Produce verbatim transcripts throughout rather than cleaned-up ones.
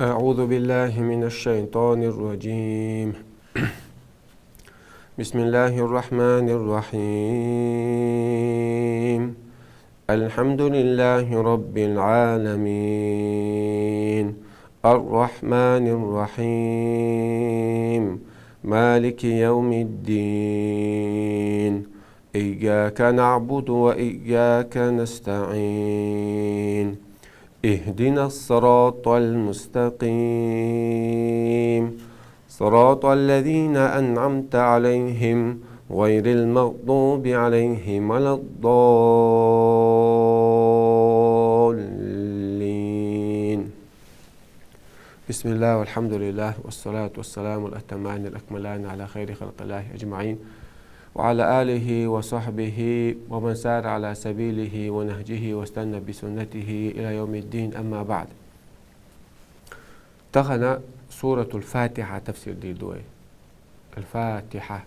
أعوذ بالله من الشيطان الرجيم. بسم الله الرحمن الرحيم. الحمد لله رب العالمين. الرحمن الرحيم. مالك يوم الدين. إياك نعبد وإياك نستعين. اهدنا الصراط المستقيم. صراط الذين أنعمت عليهم غير المغضوب عليهم ولا الضالين. بسم الله والحمد لله والصلاة والسلام الأتمان الأكملان على خير خلق الله أجمعين وعلى آله وصحبه ومن سار على سبيله ونهجه واستنى بسنته إلى يوم الدين، أما بعد. Тахана Суратул Фатиха тафсир дийр ду вай. Аль-Фатиха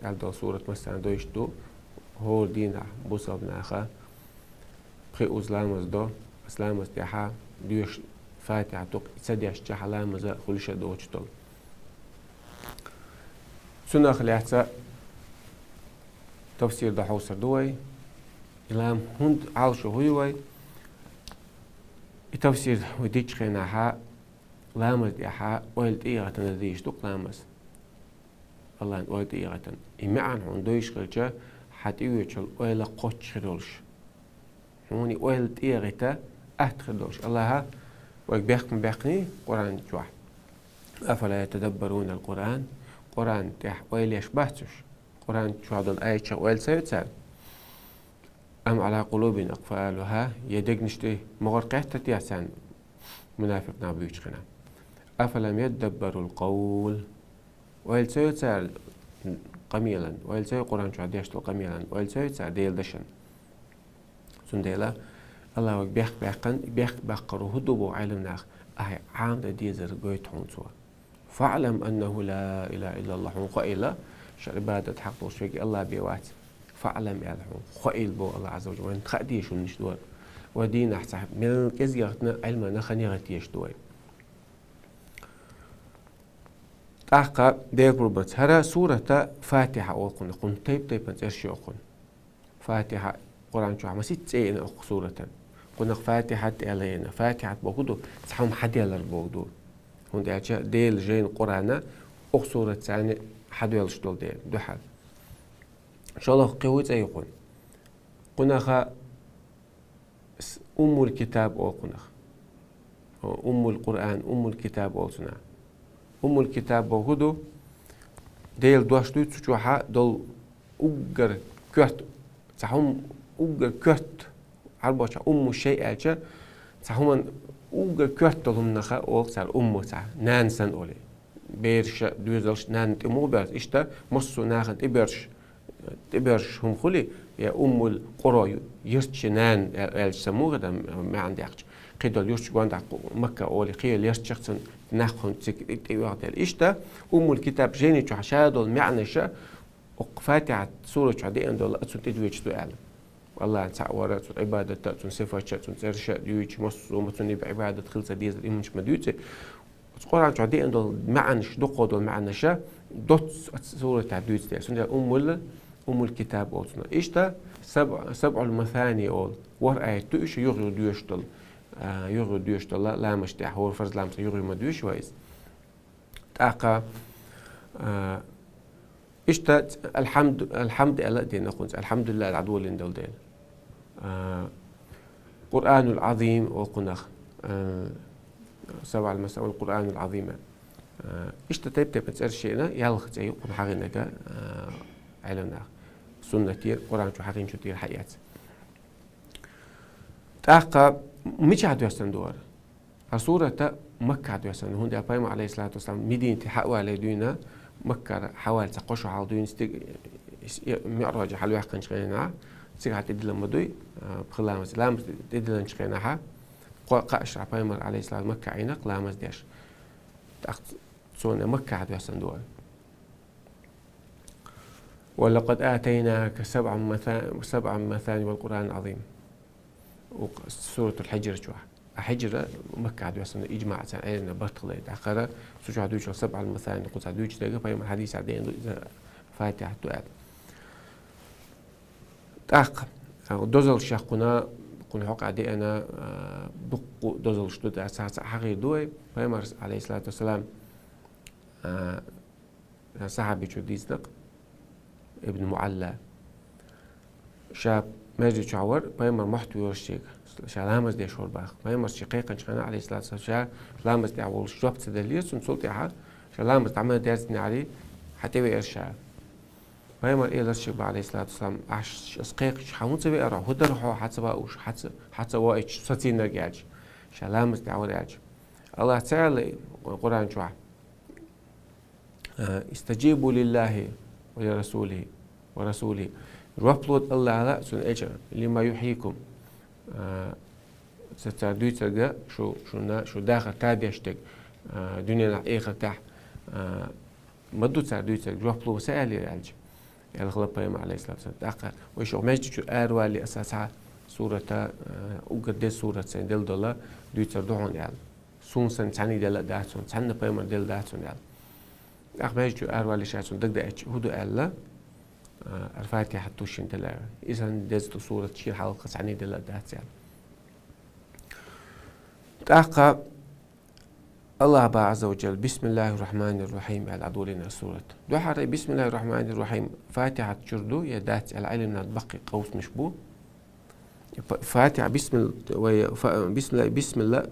аьлла дола сурат массарна дойш ду, хӀора дийнахь бусалба наха пхи уз ламаз до, ас ламаз тӀехьа доьш Фатиха дукъ, и ца дешча хьа ламаза хуьлуш а доцуш долу. Цунах лаьцна тафсир дан хьовсур ду вай. И лам хӀунда Ӏалашо хӀуй вай? И тафсир вай диччу хенахьа, ламаз тӀехьа ойла тӀеэгӀатана дийш ду-кх ламаз. Аллахьан ойла тӀеэгӀатана. И маьӀна хьуна дойш хилча, хьан тӀеоьцучул ойла кхоччуш хир йолуш. Хьуна и ойла тӀеэгӀита атта хир долуш. Аллахьа вайга бехк ма баьккхиний Къуръан чохь: «أفلا يتدبرون القرآن؟» Къуръан тӀехь ойла еш бац уьш? Къуръан чохь долу аятех ойла ца йо цара? «أم على قلوب أقفالها»? Я дегнаш тӀе могӀар кхетта техьа царна, мунафикъ нах буьйцу хенахь? «أفلم يدبروا القول»? Ойла ца йо цара къамелан, ойла ца йо Къуръан чохь деш долу къамелан, ойла ца йо цара Делан дашан? Цундела Аллахьа вайга бехк баьккхина, и бехк баккхаро хӀун ду боху Ӏелам наха, ахьа Ӏамадан дезар гойту хьуна цо. «فاعلم أنه لا إله إلا الله», хьуна хоийла, ша Ӏибадат хьакъ долуш верг Аллахь бен вац. «فاعلم» аьлла хьуна. Хоийла боху Аллахьа Ӏазза ва жалла, вайна хаа дезаш хӀуманаш ду вай. Вай дийнахь цхьа мел кӀезиг яхтина Ӏилмана хан яхийтеш ду вай. ТӀаккха Делан пурбанца хӀара сурата Фатиха олу кхунах, кхунна тайп-тайпана цӀераш йо кхунна. Фатиха Къуръан чохь масийтта цӀе йина окху суратан. Кхунах Фатихат аьлла йина. Фатихат боху ду, цхьа хӀума хьаделлар боху ду. ХӀунда аьлча Делан жайна Къуръана окху суратца хьадоьллуш долу дела дуьхьал. ШолгӀа кхин хӀун цӀе ю кхунна? Кхунаха С-, Уммул Китаб олу кхунах. О, Уммул Къуръан, Уммул Китаб олу цунах. Уммул Китаб боху ду, Делан дош дуй цу чохьа долу уггар коьрта, цхьа хӀума уггар коьрта, Ӏарбочохь умму шай аьлча, цхьа хӀуман уггар коьрта долу хӀуманах олу цара умму цхьа, нана санна олий. Бераш, доьзалш нанна тӀе муха боьрзу, иштта массо а нахана тӀе боьрзуш, тӀе боьрзуш хӀума хуьлий, я Уммул Къуро ю, юьрташ нана а-, аьлча сан муха дан маьӀна дехча. Кхидолу юьрташ гондахь Макка олий, кхел ярташах цун нах хӀун цига тӀе оьгӀделла. Иштта Уммул Китаб жайни чохь ша долу маьӀнаша, окху Фатихьат сурат чохь деана долу а цунна тӀедоьжуш ду аьлла. Аллахьан цхьаъ вара, цунна Ӏибадат а, цунна сифаташ а, цунна цӀераш а дуьйцуш, массо а ма цунна Ӏибадат хила ца дезар, имамаш ма дуьйцу. Оцу Къуръан чохь деана долу маьӀнаш, дуккха долу маьӀнаша доцца оцу суратехь дуьйцу дела. Цундела Уммул, Уммул Китаб олу цунах. Иштта саб-, сабъул масани олу. ВорхӀ аят ду уьш, юха-юха доьшуш долу. А, юха-юха доьшуш долу ламазаш тӀехь, хӀора фарз ламазаш юха-юха ма доьшу вай иза. ТӀаккха, а, иштта алхьамд-, алхьамд аьлла а дина кхунца, алхьамдулиллахӀ аьлла дӀадолийна долу дела. А, Къуръанул Ӏазим олу кхунах, а, сабъул масани вал Къуръанул Ӏазим. А, иштта тайп-тайпана цӀераш йина, ялх цӀе ю кхунна хьахийнарг, а, Ӏелам наха. Суннатера, Къуръан чу хьахийначу тӀера хьаэца. ТӀаккха мичахь доьссина ду хӀара? Хьан сурата Маккахь доьссина, хӀунда аьлча Пайхамар, Ӏалайхиссалату вассалам, Мединате хьа а вале дуьйна, Маккара хьа вале цхьа кхо шо хьалха дуьйна, стиг-, с-, э, МиӀража хьалваьккхинчу хенахь, цига хьа тӀедиллина ма дуй, а, пхи ламаз. Ламаз тӀедиллинчу хенахь, кхо-, кхаа шарахь Пайхамар, Ӏалайхиссалам, Маккахь Ӏийна-кх ламаз деш. ТӀаккха цо-, цунна Маккахь доьссина ду хӀара. «ولقد آتيناك سبعا مثا-، سبعا مثاني والقرآن العظيم». Укх Суратул Хьиджр чохь. А хьиджра Маккахь доссана иджмаъ цхьан Ӏилманан барт хилар. ТӀаккха цу чохь дуьйцуш «Сабъул масани», кхузахь дуьйцуш дерг, пайхамар хьадисехь деана ду иза, Фатихьат ду аьлла. ТӀаккха, а, дозаллаш кхуьнан, кхуьнан хьокъехь деана, а, дуккха дозаллаш ду, цхьаъ, цхьаъ хьахийр ду вай. Пайхамарс, Ӏалайхиссалату вассалам, а, сахьабичо дийцина-кх, Ибн Муъалла. Ша маьждиг чохь вара, пайхамар мохь тоьшуш, ша ламаз деш вара боху. Пайхамарс шен кхайкхинчу хенахь, Ӏалайхиссалату вассалам, ша ламаз тӀехь волуш жоп ца деллера цунна, цул тӀаьхьа ша ламаз дӀа ма дерзинехьара, хьан тӀевеара ша. Пайхамар элира шега боху, Ӏалайхиссалату вассалам: «Ахь, ас кхайкхича, хьан хӀунда ца веара, хӀун дара хьо, хьан ца ваьуш, хьан ца, хьан ца воуьйтуш, сацийнарг?» аьлча. Ша ламаз тӀехь вара аьлча. АллахӀа ца аьлла Къуръан чохь: «Истаджибу лиллахи ва ли расулихи, ва расулихи». Жоп лода АллахӀана а, Цуьнан элчанна, «лима юхьйикум», а, ца-, цара дуьйцург шу, шуна, шу дахар тадеш дерг, а, дуьненахь, эхартахь, а, ма ду цара дуьйцург, жоп ло сан аьллера аьлча. Аьлла хилла пайхамар, Ӏалайхиссалату вассалам. ТӀаккха вай шух маьждиг чуьра аравалале, аса цхьа сурата, а, уггар деза сурат сайн делла долу дуьйцур ду хьуна аьлла. Суна санна цхьаьннех делла а дац хьуна, цхьанна пайхамар делла дац хьуна аьлла. ТӀаккха маьждиг чуьра аравалале, ша цунна дагадеъча, хӀун ду аьлла, а, ар-Фатихьат ду шена делла. И санна деза ду сурат шена хьалха цхьаьннех делла а дац аьлла. ТӀаккха АллахӀа боху Ӏазза ва Джалла: «Бисмиллахир-рахманир-рахим», аьлла дӀадолийна сурат. Дуьххьара «Бисмиллахир-рахманир-рахим» Фатихьат чуьра ду я дац аьлла, Ӏилманан баккхий къовсамаш бу. Фа-, Фатихьа, бисмилла, вай, фа-, бисмилла, бисмилла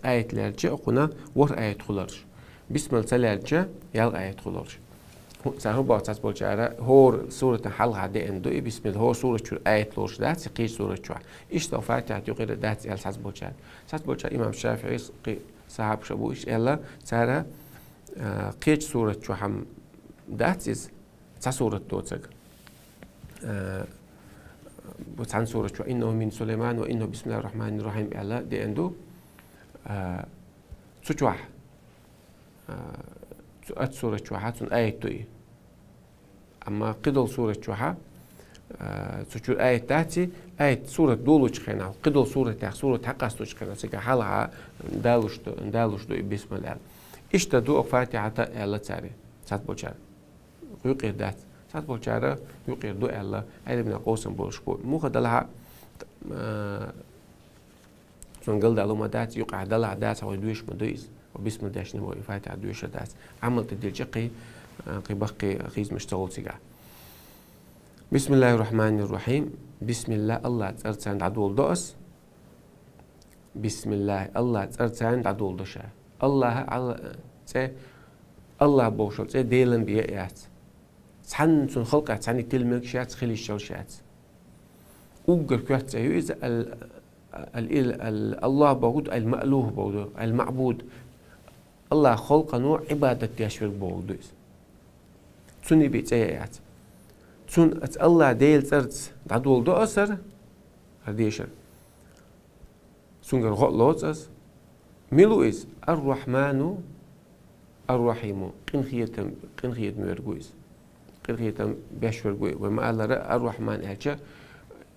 аят лаьрча, кхунна ворхӀ аят хуларш. Бисмилла ца лаьрча, ялх аят хуларш. ХӀу-, цара хӀун боху цхьацца болчара, хӀора суратан хьалха деана ду и бисмилла, хӀора сурат чуьра аят лоруш дац, и кхечу сурат чохь. Иштта Фатихьат юкъера дац аьлла цхьацца болчара. Цхьацца болчара имам ШафиӀис, кхин сахьабаш а бу, иштта аьлла, цара, а, кхечу сурат чохь-м дац иза, цхьа сурат доцург. Э, бу цхьана сурат чохь: «Иннаху мин Сулаймана ва иннаху бисмиллахир-рахманир-рахим», аьлла деана ду. Э, цу чохь, э, цу, оцу сурат чохь цуьнан аят ду и. Амма кхидолу сурат чохь, э, цу чуьра аят дац и, аят сурат долучу хенахь, кхидолу суратех сурат хьакъасточу хенахь, цигахь хьалха далуш ду, далуш ду и бисмилла аьлла. Иштта ду оха Фатихьата аьлла цара, цхьацца болчара. Юкъера дац. Цхьацца болчара юкъера ду аьлла, Ӏилманан къовсам болуш бу. Муха делахь а, э, цунна галдалу ма дац, юкъахь делахь а дац, хьо вай доьшуш ма ду иза. Хьо бисмилла дешна вай, и Фатихьа доьшуш а дац. Ӏамал тӀедиллича кхин, э, кхин баккхий хьехамаш ца хуьлу цигахь. Бисмиллахир-рахманир-рахим. Бисмилла, АллахӀан цӀарца дӀадолу до ас. Бисмиллахи, АллахӀан цӀарца дӀадолу до ша. АллахӀа, Алла-, цӀе, АллахӀ бохучу цӀе Делан бен яц. Цхьанна цуьнан халкъехь цхьаьннех тилла мегаш яц, хила йиш йолуш яц. Уггар коьрта цӀе ю иза, ал-, ал-, ил-, ал-, АллахӀ бохург ду, ал-Маълух бохург ду, ал-Маъбуд. АллахӀан халкъано Ӏибадат деш верг бохург ду иза. Цуьнан бен цӀе яц. Цуьнан, оцу АллахӀ Делан цӀарца дӀадолу до ас хӀара дешар. Цуьнгара гӀо а лоцу ас. Мила ву иза? Ар-Рахьману, Ар-Рахьиму. Къинхетам, къинхетам верг ву иза. Къинхетам беш верг ву и. Вай ма-аллара, Ар-Рахьман аьлча,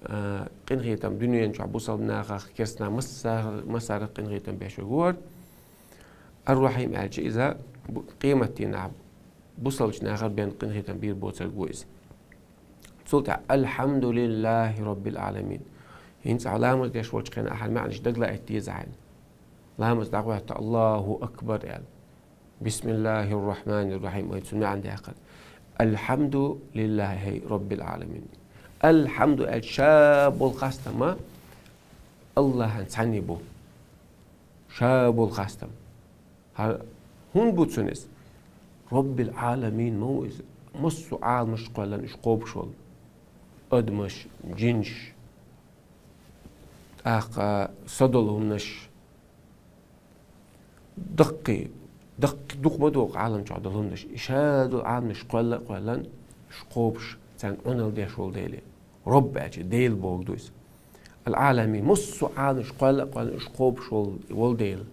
а, къинхетам дуьнен чохь бусалба нахах, керстанах, массара-, массарах къинхетам беш верг ву хӀара. Ар-Рахьим аьлча, иза бу-, къематдийнахь бусалбачу нахана бен къинхетам бийр боцург ву иза. Цул тӀаьхьа: «Алхьамдулиллахи роббил Ӏаламин». ХӀинца ахь ламаз деш волчу хенахь ахьа маьӀнаш дагалаийта деза хьайна. Ламаз дӀахӀоьттина: «Аллаху акбар», – аьлла. «Бисмиллахир-рахманир-рахим», – ой, цуьнан маьӀна даккхар. «Алхьамдулиллахи роббил Ӏаламин». Алхьамду аьлча, ша болу хастам АллахӀан цхьанне бу. Ша болу хастам. ХӀара хӀунда бу цуьнан иза? Роббил Ӏаламин ма ву иза. Массо а Ӏаламаш кхоьллина уьш кхобуш волу. Адамаш, джинаш, тӀаккха са долу хӀуманаш, даккхий, даккхий дукха ма догӀу Ӏалам чохь долу хӀуманаш. И ша долу Ӏаламаш кхоьлла а кхоьллина, уьш кхобуш, царна Ӏуналла деш волу Деле. Робб аьлча, Дела бохург ду иза. Ал-Ӏаламин, массо а Ӏаламаш кхоьлла а кхоьллина, уьш кхобуш волу, волу Дела.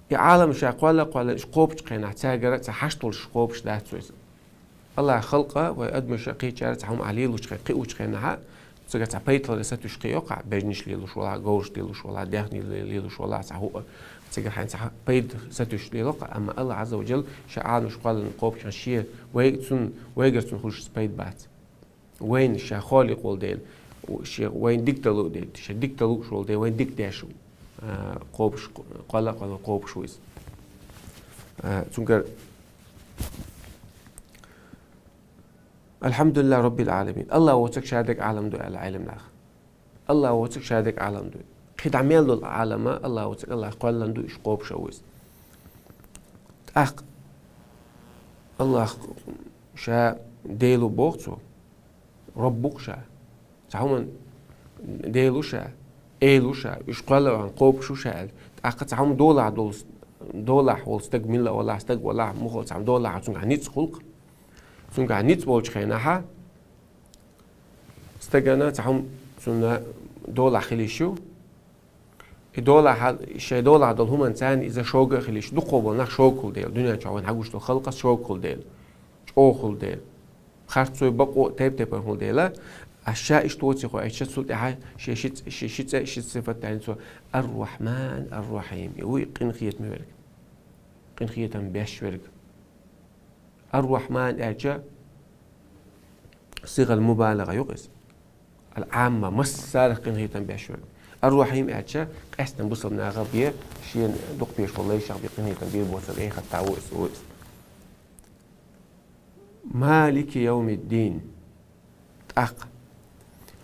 И Ӏаламаш ша кхоьлла а кхоьллина, уьш кхобучу хенахь, цаьргара а цхьа хьашт долуш кхобуш дац вай иза. АллахӀан халкъа, вай адамаша, кхечара цхьа хӀума ахь лелочу хен-, кхиочу хенахь, Цигара цхьа пайда хиларе сатуьйсуш кхийокх, бежнаш лелаш валахь, говраш лелаш валахь, даьхни ле-, лелаш валахь, цхьа хӀу-, цигара хьайна цхьа пайда сатуьйсуш лелакх, амма АллахӀ Ӏазза ва Джалла шен Ӏаламаш кхоьллина кхобуш, шен вай-, цунна, вайгара цунна хуьлуш пайда бац. Вайна ша Халикъ вола Дела, шен вайна дика дала а Дела, шен дика дала а волу Дела, вайна дика деш, а, кхобуш, кхоьлла а кхоьллина кхобуш ву иза. А, цуьнгара «Алхьамдулиллахь Роббил Ӏаламин». АллахӀ воцург ша дерг Ӏалам ду аьлла Ӏилманах. АллахӀ воцург ша дерг Ӏалам ду. Кхин дӀа мел долу Ӏалам а АллахӀ воцург, АллахӀ кхоьллина ду, уьш кхобуш а ву иза. ТӀаккха АллахӀ ша Дела ву боху цо, Робб ву-кх ша. Цхьа хӀуманан Дела ву ша, Эла ву ша, уьш кхоьллина кхобуш ву ша аьлла. ТӀаккха цхьа хӀума долахь долу, долахь волу стаг, милла валахь, стаг валахь, муха цхьа хӀума долахь, цуьнгахь ницкъ хуьлу-кх. Цуьнгахь ницкъ болчу хенахь, стагана цхьа хӀума цунна долахь хила йиш ю. И долахь, шайн долахь долу хӀуманца иза шога а хила йиш ю. Дукха болу нах шога хуьлу дела, дуьнен чохь вайна хьагуш долу халкъаца шога хуьлу дела, чӀогӀа хуьлу дела, харцой, бакъо, тайп-тайпана хуьлу дела, аш ша иштта воций хьо аьлча, цул тӀаьхьа шен ши цӀе, шен ши цӀе, ши сифат даьлла цо: Ар-Рахьман, Ар-Рахьим. И вуй къинхетаме верг, къинхетам беш верг. Ар-Рахьман аьлча, сигъал мубалагъа ю-кх иза. Ал-Ӏамма, массарах къинхетам беш верг. Ар-Рахьим аьлча, къаьстина бусалба нахах бен, шена дукха безаш болу лайшах бен къинхетам бийр боцург, эхартахь ву иза, ву иза. Малики йовмиддин. ТӀаккха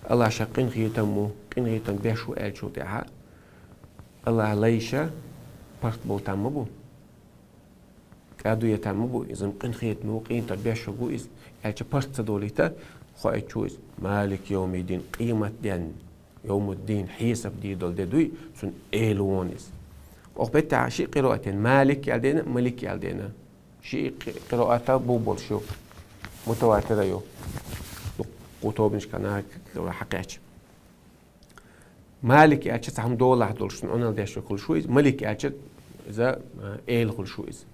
АллахӀ ша къинхетам ву, къинхетам беш ву аьллачул тӀаьхьа, АллахӀ лайша паргӀат болу там ма бу. КӀаду я там ма бу, иза-м къинхетаме ву, къинхетам беш верг ву иза, аьлча паргӀат ца долийта, хоуьйтуш ву иза. Малики йовмиддин, къематден, йовмуддин, хьесап дийр долу де дуй, цуьнан Эла ву иза. Оха беттахь ши къираатен, Малик аьлла деана, Малик аьлла деана. Ши къи-, къираата бу болуш ю. Мутаватира ю. Дуккха тобанашкахь нах хьакхаьчча. Малик аьлча, цхьа хӀума долахь долуш, цунна Ӏуналла деш верг хуьлуш ву иза. Малик аьлча, иза, а, Эла хуьлуш ву иза.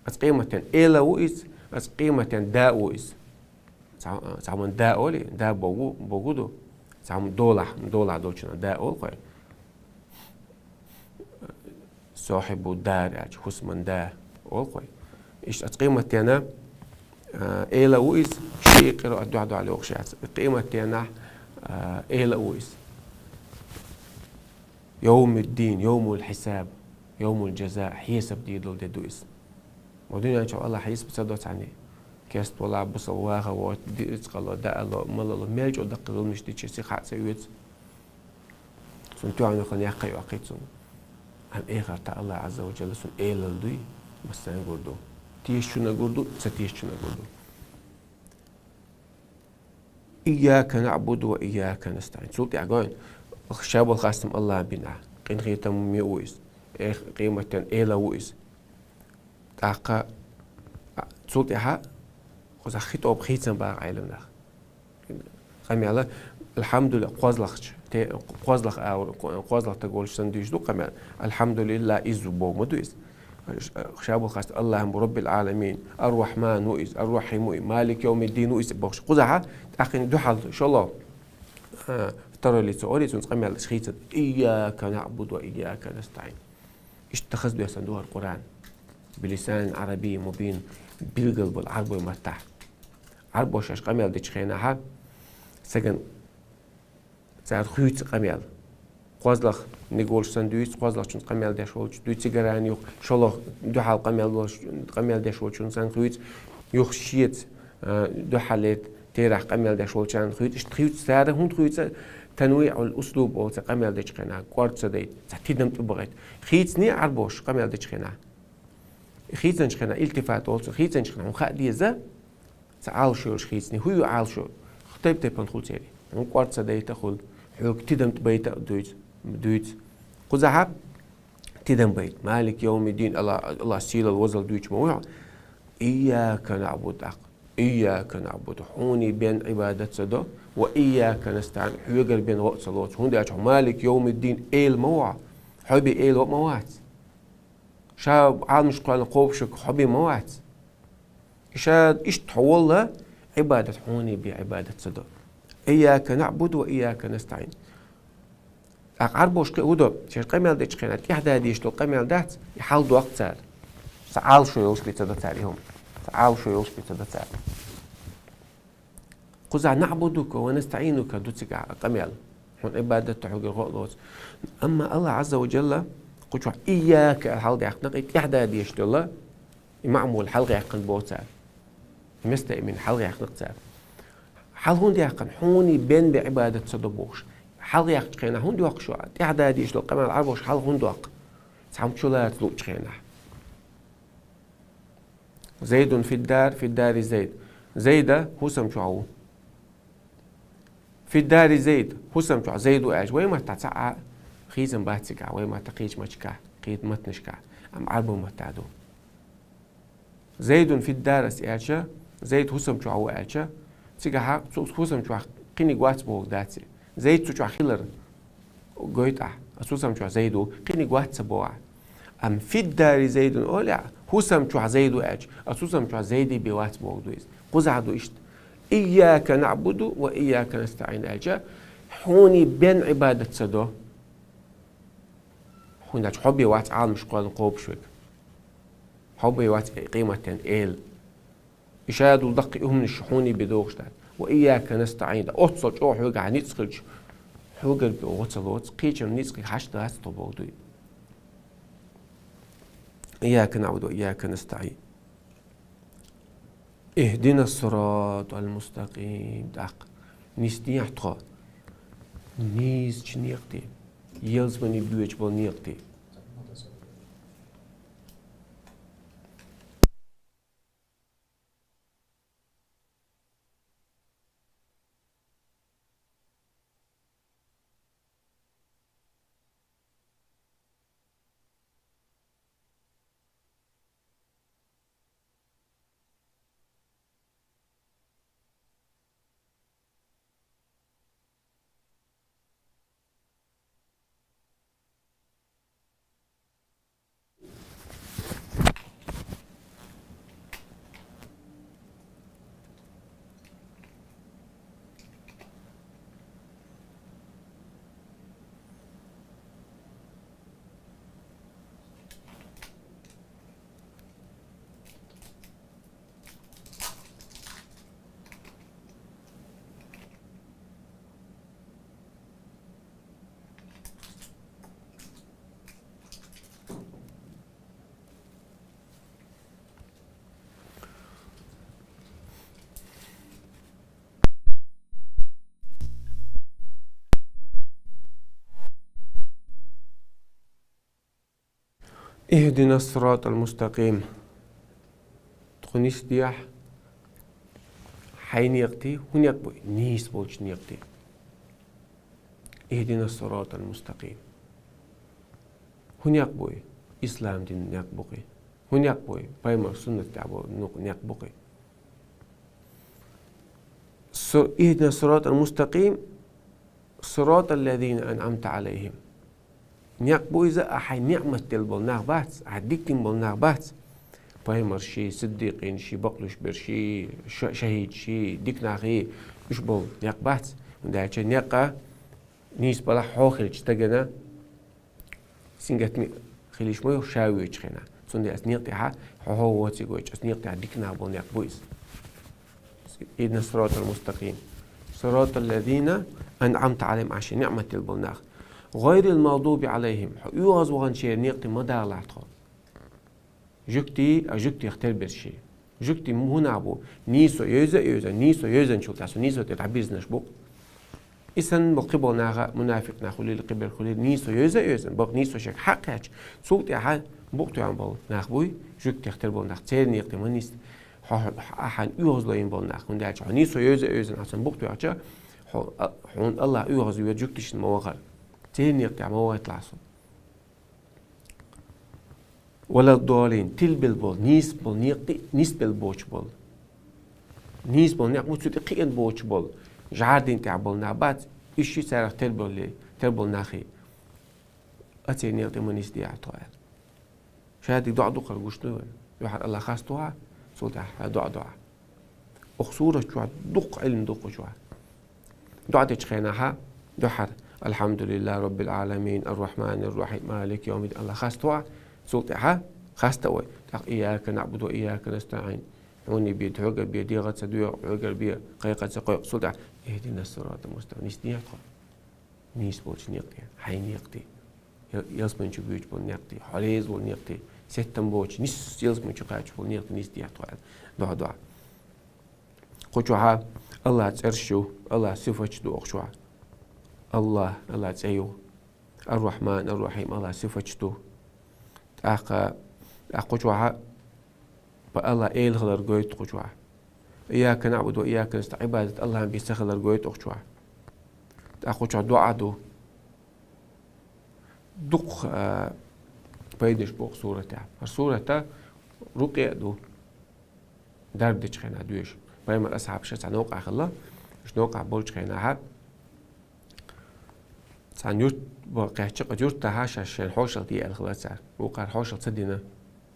Аса къематден Эла ву иза, аса къематден Да ву иза. Цхьа, цхьа хӀуманан Да олий, Да богу, богу ду. Цхьа хӀума долахь, долахь долчунна Да олу-кх вай. Сохьибу дар аьлча, хӀусаман Да олу-кх вай. Иштта аса къематдена, а, Эла ву иза, ши къираат дуьхьал-дуьхьал йохуш яц. Къематденахь, а, Эла ву иза. Йовмуддин, йовмул хьисаб, йовмул джаза, хьесап дийр долу де ду иза. Ма дуьнен чохь АллахӀ хьесап ца до цхьанне. Кест валахь, бусалба ваха воцу, ди-, рицкъало, даало, малало, мел чӀогӀа даккхий зуламаш дичи сиха а ца оьцу. Цунна тоьхна хилла яккхий а йоккхий цунна. Амма эхартахь АллахӀ Ӏазза ва Джалла цунна Элал дуй, массарна гур ду. Тешачунна гур ду, ца тешачунна гур ду. Ийяка наӀбуду ва ийяка настаӀин. Цул тӀаьхьа гой, ша болу хастам АллахӀан бина. Къинхетаме ву иза. Эх, къематден Эла ву иза. ТӀаккха, а, цул тӀаьхьа кхузахь хитӀоб хийцам баха Ӏелам нах. Къамел, алхьамдулиллахӀ, кхозлагӀча, те, кхозлагӀа агӀор, кхо-, кхозлагӀа стаг волчу санна дуьйцуш ду къамел. АлхьамдулиллахӀ, иза боху ма ду иза. Ш-, ша болу хастам АллахӀ бу Роббил Ӏаламин, Ар-Рахьман ву иза, Ар-Рахьим ву иза, Малик йовмиддин ву иза бохуш. Кхузахь, тӀаккха дуьхьал шолгӀа, а, второй лицо олий цунца къамел деш хийцам: Ийяка наӀбуду ва ийяка настаӀин. Иштта хаза доьссина ду хӀара Къуръан. Билисанин Ӏарабиййин мубин, билггал болу Ӏарбойн маттахь. Ӏарбоша шаьш къамел дечу хенахь, стагана цара хуьйцу къамел. КхозлагӀниг волчу санна дуьйцу, кхозлагӀчунца къамел деш волчу, дуьйцу цигаран юха, шолгӀа дуьхьал къамел волчу, къамел деш волчунна санна хуьйцу, юха шеца, а, дуьхьал терахь къамел деш волчарна хуьйцу. Иштта хуьйцу цара, хӀунда хуьйцу, танвиӀул услуб олу цара къамел дечу хенахь, кӀорда ца дайта, цхьа тидам тӀе бахийта. Хийцаний Ӏарбоша къамел дечу хенахь? Хийцинчу хенахь, илтифат олу цо, хийцинчу хенахь хьуна хаа деза, ца Ӏалашо йолуш хийцаний, хӀун ю Ӏалашо? Тайп-тайпана хуьлу церан. Хьуна кӀорда ца дайта а хуьлу, хьоьга тидам тӀе байта а дуьйцу, дуьйцу. Кхузахь тидам байта. Малик йовмиддин, АллахӀ, АллахӀ сийлалла, везалла дуьйцуш ма ву хьо. Ийяка наӀбуду тӀаккха. Ийяка наӀбуду. Хьуний бен Ӏибадат ца до. Ва ийяка настаӀин. Хьоьгара бен гӀо а ца лоцу. ХӀунда аьлча хьо Малик йовмиддин Эла ма ву хьо. Хьо бен Эла ван ма вац. Ша Ӏаламаш кхоьллина кхобуш верг хьо бен ма вац. Ша иштта хьо волла, Ӏибадат хьуний бен Ӏибадат ца до. «Ийяка наъбуду ва ийяка настаъин». ТӀаккха Ӏарбоша кхы а хӀун до, шаьш къамел дечу хенахь тӀаьхьа дадеш долу къамел дац, и хьаладоккху цара. Сан Ӏалашо йолуш бен ца до цара и хӀума. Сан Ӏалашо йолуш бен ца до цара. Кхузахь «наъбудука ва настаъинука» ду цигахь къамел. Хьуна Ӏибадат ду, хьоьгара гӀо а лоцу. Амма АллахӀ Ӏазза ва Джалла кху чохь «ийяка» аьлла хьаладаьккхина, и тӀаьхьа дадеш долу, и маъмул хьалагӀаьккхина боху цара. Местоимени хьалагӀаьккхина цара. Хьала хӀунда яьккхина? Хьуний бен бен Ӏибадат ца до бохуш. ХьалагӀаьккхинчу хенахь хӀунда йоккху шу? ТӀаьхьа дадеш долу къамел Ӏарбоша хьала хӀунда доккху? Цхьамма чулацалучу хенахь. «Зайдун фиддар, фиддари Зайд». Зайда хӀусам чохь ву. «Фиддари Зайд», хӀусам чохь Зайд ву аьлча, вай маттахь цхьа а хӀусам бац цигахь, вай маттахь кхечу матташкахь, кхечу маттанашкахь, амма Ӏарбойн маттахь ду. «Зайдун фиддар» ас аьлча, Зайд хӀусам чохь ву аьлча, цигахь цу хӀусам чохь кхиниг вац бохург дац. Зайд цу чохь хилар гойту ахь, ас хӀусам чохь Зайд ву, кхиниг вац ца боху ахь. Амма «фиддари Зайдун» олехь, хӀусам чохь Зайд ву аьлча, ас хӀусам чохь Зайдий бен вац бохург ду иза. Кхузахь ду иштта: «Ийяка наъбуду ва ийяка настаъин» аьлча, хьуний бен Ӏибадат ца до. ХӀунда аьлча хьо бен вац Ӏаламаш кхоьллина кхобуш верг. Хьо бен вац къематден эла. И шадолу даккхий хӀуманаш хьуний бен догӀуш дац. «Ва ийяка настаъин», дан оццул чӀогӀа хьоьгахь ницкъ хилча, хьоьгара бен гӀо ца лоцу, кхечунна ницкъиг хьашт дац тхо бохург ду. «Ийяка наъбуду ва ийяка настаъин». «Ихдинас сиратал мустакъим». ТӀаккха нисдехьа тхо нийсачу некъа тӀе, ялсамане боьдуш болу некъа тӀе. «Ихдинас сиратал мустакъим». Тхо нисдехьа хьайн некъа тӀе, хӀун некъ бу и? Нийса болчу некъа тӀе. «Ихдинас сиратал мустакъим». ХӀун некъ бу и? Ислам дин некъ бу-кх и. ХӀун некъ бу и? Пайхамар суннат тӀехь болу некъ бу-кх и. Су-, «Ихдинас сиратал мустакъим, сиратал лазина анъамта алайхим». Некъ бу иза, ахь хьайн ниъмат делла болу нах бац, ахь дика дина болу нах бац. Пайхамарш ши, сиддикъинаш ши, бакълуьйш берш ши, ша-, шахӀидаш ши, дика нах и, уьш болу некъ бац. ХӀунда аьлча некъа нийса балахь хьо хилча стагана сингаттаме хила йиш ма ю ша воьдучу хенахь. Цундела ас некъа тӀехь хьо, хьо воций гойтуш, ас некъа тӀехь дика нах болу некъ бу иза. «Ихдинас сиратал мустакъим. Сиратал лазина анъамта алайхим», ахь ши ниъмат делла болу нах. «Гъайрил магъдуби алайхим». Хьо оьгӀазваханчеран некъа тӀе ма далахь тхо. Жуьгтий, а жуьгтех терберш ши. Жуьгтий хӀун нах бу? Нийсо евза а евза, нийсо евзанчул тӀаьхьа со нийсо тӀе дӀабирзинарш бу-кх. И санна бу кхиболу наха, мунафикъ нах хуьлийла, кхиберш хуьлийла, нийсо евза а евза, бакъ нийсо шега хьакхаьчча, цул тӀаьхьа букъ тоьхна болу нах буй, жуьгтех тера болу нах, церан некъа тӀе ма нисде. Хьо, хьо, ахь хьайн оьгӀазло йина болу нах, хӀунда аьлча хьо нийсо евза а евза, ахь санна букъ тоьхча, хьо, а, хьуна Аллах оьгӀазвер жуьгташна ма вахара. Церан некъа тӀехь ма вахийталахь со. «Валаддолин», тилбелла болу, нийса болу некъа тӀе нисбелла боцуш болу. Нийса болу некъ бу цу тӀе кхиъна боцуш болу. ЖӀаьрдина тӀехь болу нах бац, уьш ши царах тербелле, тера болу нахе. Аццул некъа тӀе ма нисде ахь тхо аьлла. Ша дика доӀа дукхар гуш ду вайна. Юьхьар Аллах хастахь, цул тӀаьхьа доӀа до ахь. Оха сурат чохь дуккха Ӏилма ду кху чохь. ДоӀа дечу хенахьа дуьххьара: «Алхьамдулиллахи Роббил Ӏаламин, ар-Рахьманир-Рахьим, Малики йовмиддин», Аллах хаста ваха, цул тӀаьхьа хаста вай. ТӀаккха: «Ийяка наӀбуду ва ийяка настаӀин». Хьуна бе, хьоьгара бе, дегӀаца доьгӀу, хьоьгара бе, кхайкхаца кхойкху, цул тӀаьхьа: «Ихьдинас-сиратал мустакъим». Нийса дехьа тхо. Нийса болчу некъа тӀе, хьайн некъа тӀе. Ял-, ялсамани чу буьйцуш болу некъа тӀе, хьо реза волу некъа тӀе, сеттам боцуш, нийса ялсамани чу кхачош болу некъа тӀе нийса дехьа тхо аьлла. ДоӀа, доӀа. Кху чохьа Аллах цӀераш ю, Аллах сифаташ ду кху чохь. Аллах, Аллах цӀе ю. Ар-Рахьман, Ар-Рахьим, Аллах сифаташ ду. ТӀаккха, тӀаккха кху чохьа па Аллах эла хилар гойту кху чохь. Ийяка наӀбуду ва ийяка настаӀин, Ӏибадат Аллахьан бен ца хилар гойту кху чохь. ТӀаккха кху чохь доӀа ду. Дукха, а, пайдаш бу кху суратехь. ХӀара сурата рукъя а ду. Дарба дечу хенахь доьшу. Пайхамар асхьабаш цхьа новкъахь хилла. Уьш новкъахь болчу хенахьа цхьана юрт бо-, кхаьчча, кху юьртахьа шаьш шайна хьошалла де аьлла хилла цара. Вукхара хьошалла ца дина.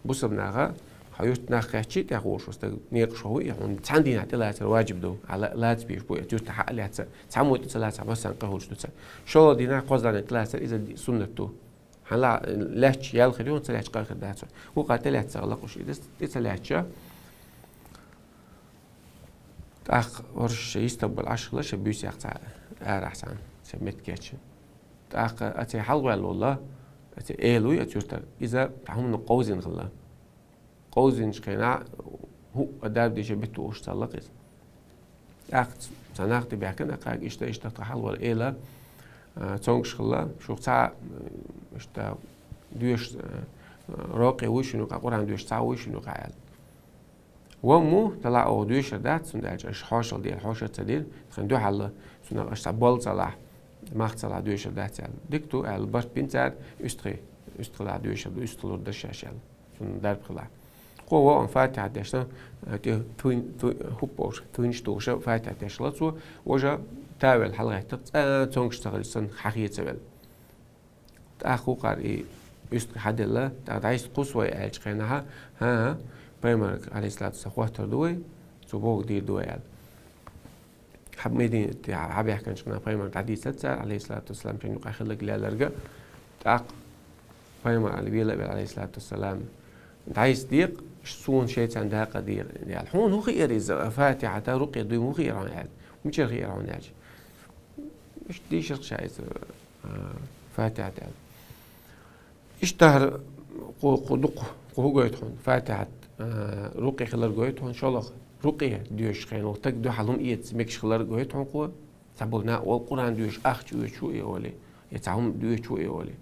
Бусалба наха, хьо юьртахь нах кхаьччи, тӀехволуш ву стаг некъаш хьо ву, и хьуна цхьана дийнахь тӀелацар ваджиб ду. Хьан ла-, лаца безаш бу, и юьртахь хьа а лаьцна, цхьаммо тӀе ца лацахь, массарна къа хуьлуш ду цара. ШолгӀа дийнахь кхозлагӀниг тӀелацар, иза ди-, суннат ду. Хьан ла-, лаьтташ ял хир ю, ца лаьтташ къа хир дац. Вукхара тӀелаьцна ца гӀала къуш, и дас-, тӀе ца лаьттача, тӀаккха хӀорш шайн йистехь болу Ӏаш хилла, шайн буьйсехь цхьа арахь цхьаьна, шайн меттигехь. ТӀаккха оцу хьалхаваьлла волу, оцу эла вуй оцу юьртара, иза цхьа хӀуманах къовзийна хилла. Къовзийначу хенахь хӀуъа дарба дийши беттан уьш ца лакха иза. ТӀаккха цхьа нах тӀе баьхкина, кхаьга иштта, иштта тхан хьалхаваьлла эла, а, цомгуш хилла, шух цхьа, а, иштта доьшуш, а, рокъе вуй шуна юкъахь, Къуръан доьшуш цхьа вуй шуна юкъахь аьлла. Вон ву, делахь оха доьшур дац, цундела аша хьошалла де аьлла, хьошалла ца дира, тхан дуьхьал, цунах аша цхьа болла ца лахь, мах ца лахь доьшур дац аьлла. Дика ду аьлла, барт бина цара, уьстагӀий, уьстагӀий лахь доьшур ду, уьстагӀий лур дара шаьш аьлла. Цунна дарба хилахь. Кхо вон Фатихьат дешна, тӀе туьйн-, туьй-, хӀуппа олуш, туьйнаш тухуша Фатихьат дешла цо, важа тавелла хьалагӀаьттира, цкъа цомгуш ца хилча санна, хьан хе ца велла. ТӀаккха вукхара и уьстагӀий хьаделла, тӀаккха дӀайиста кхуссу вай аьллачу хенахьа, хӀан-хӀа, пайхамарга, Ӏалайхиссалату вассалам, хоттур ду вай, цо бохург дийр ду вай аьлла. Хьан Мединате хьабаьхкинчу хенахь пайхамарга дӀадийцира цара, Ӏалайхиссалату вассалам, шайн юкъахь хилларг леларга. ТӀаккха пайхамар аьлла, вела а велла, Ӏалайхиссалату вассалам, дӀайиста декъа, суна шайца дакъа дера аьлла. Хьуна хӀун хиира иза, Фатихьата рукъя дуй хӀун хиира хьуна аьлла. Мичара хиира хьуна аьлча. Иштта дийшира ша иза, а, Фатихьат аьлла. Иштта хӀара кху, кху дукха, кху хӀу гойту хьуна, Фатихьат, а, рукъя хилар гойту хьуна, шолгӀа рукъя доьшучу хенахь, стаг дуьхьал хӀума эца мегаш хилар гойту хьуна кху, цхьаболу нах олу Къуръан доьшуш ахча оьцуш ву и олий, я цхьа хӀума доьцуш ву и олий.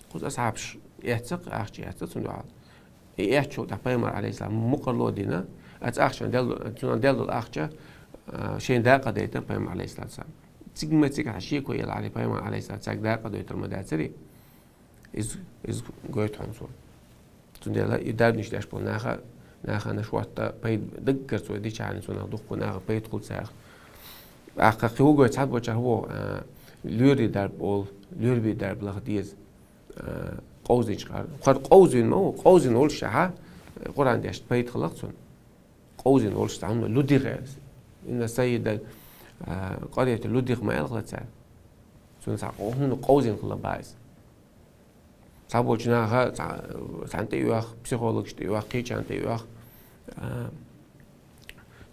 Кхуза асхьабаш эцна-кх, ахча эцна цунна дуьхьал. И эцначул тӀаьхьа пайхамар, Ӏалайхиссалам, мукъарло а дина, оцу ахчанна делла, цунна делла долу ахча, а, шайна дакъа дайтина пайхамар, Ӏалайхиссалату вассалам. Цига ма цига хьан шеко елахьара, пайхамар, Ӏалайхиссалам, цаьрга дакъа дойтур ма дацарий? Иза, иза гойту хьуна цо. Цундела и дарбанаш деш болу наха, нахана шортта пайда даггара цо дичахьана, цунах дуккха наха пайда хуьлу царах. ТӀаккха кхин хӀу гойту цхьаболчара хӀу боху, а, лоьрийн дарба олу, лоьрийн дарба лаха деза, а, къовзийначу хенахь. ХӀара къовзийна ма ву, къовзийна волуш шаьхьа, Къуръан деш пайда хилла-кх цунна. Къовзийна волуш цхьа хӀума лудигӀа. Инна саййидал, а, къарйати лудигӀа ма аьлла хилла цара. Цунна цхьа хӀума къовзийна хилла боху иза. Цхьаболчу наха цхьа-, цхьаьна тӀеоьху, психологаш тӀеоьху, кхечарна тӀеоьху. А,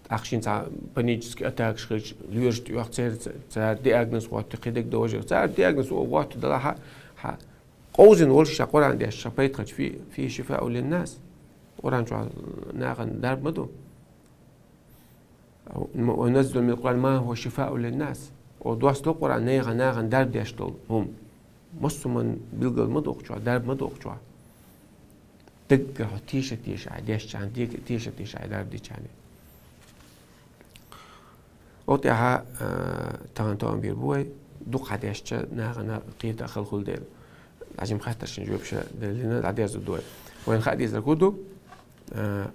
тӀаккха шен цхьа панический атакаш хилча, лоьраш тӀеоьху, церан ца-, цара диагноз хӀотту, кхидерг довжа. Цара диагноз хӀотту делахь, хьан, хьан къовзийна волуш ша Къуръан деш, ша пайда хилча, фи-, фихӀи шифаун линнас. Къуръан чохь нахана дарба ма ду. «Ва нуназзилу минал Къуръани ма хӀува шифаун линнас». О, доссадо Къуръан нехан, нахана дарба деш долу хӀума. Массо а хӀуманна билгал ма ду кху чохь, дарба ма ду кху чохь. Даггара хьо теша-теша ахь дешчахьана, дега теша-теша ахь дарба дичахьана. Оцу тӀаьхьа, а, тахана тоам бийр бу вай, дукха хьан дешча, нахана кхета а хала хуьлу дела. Ӏажим хаттаршна жоьпаш деллина, дӀадерзо ду вай. Вайна хаа дезарг хӀун ду? А,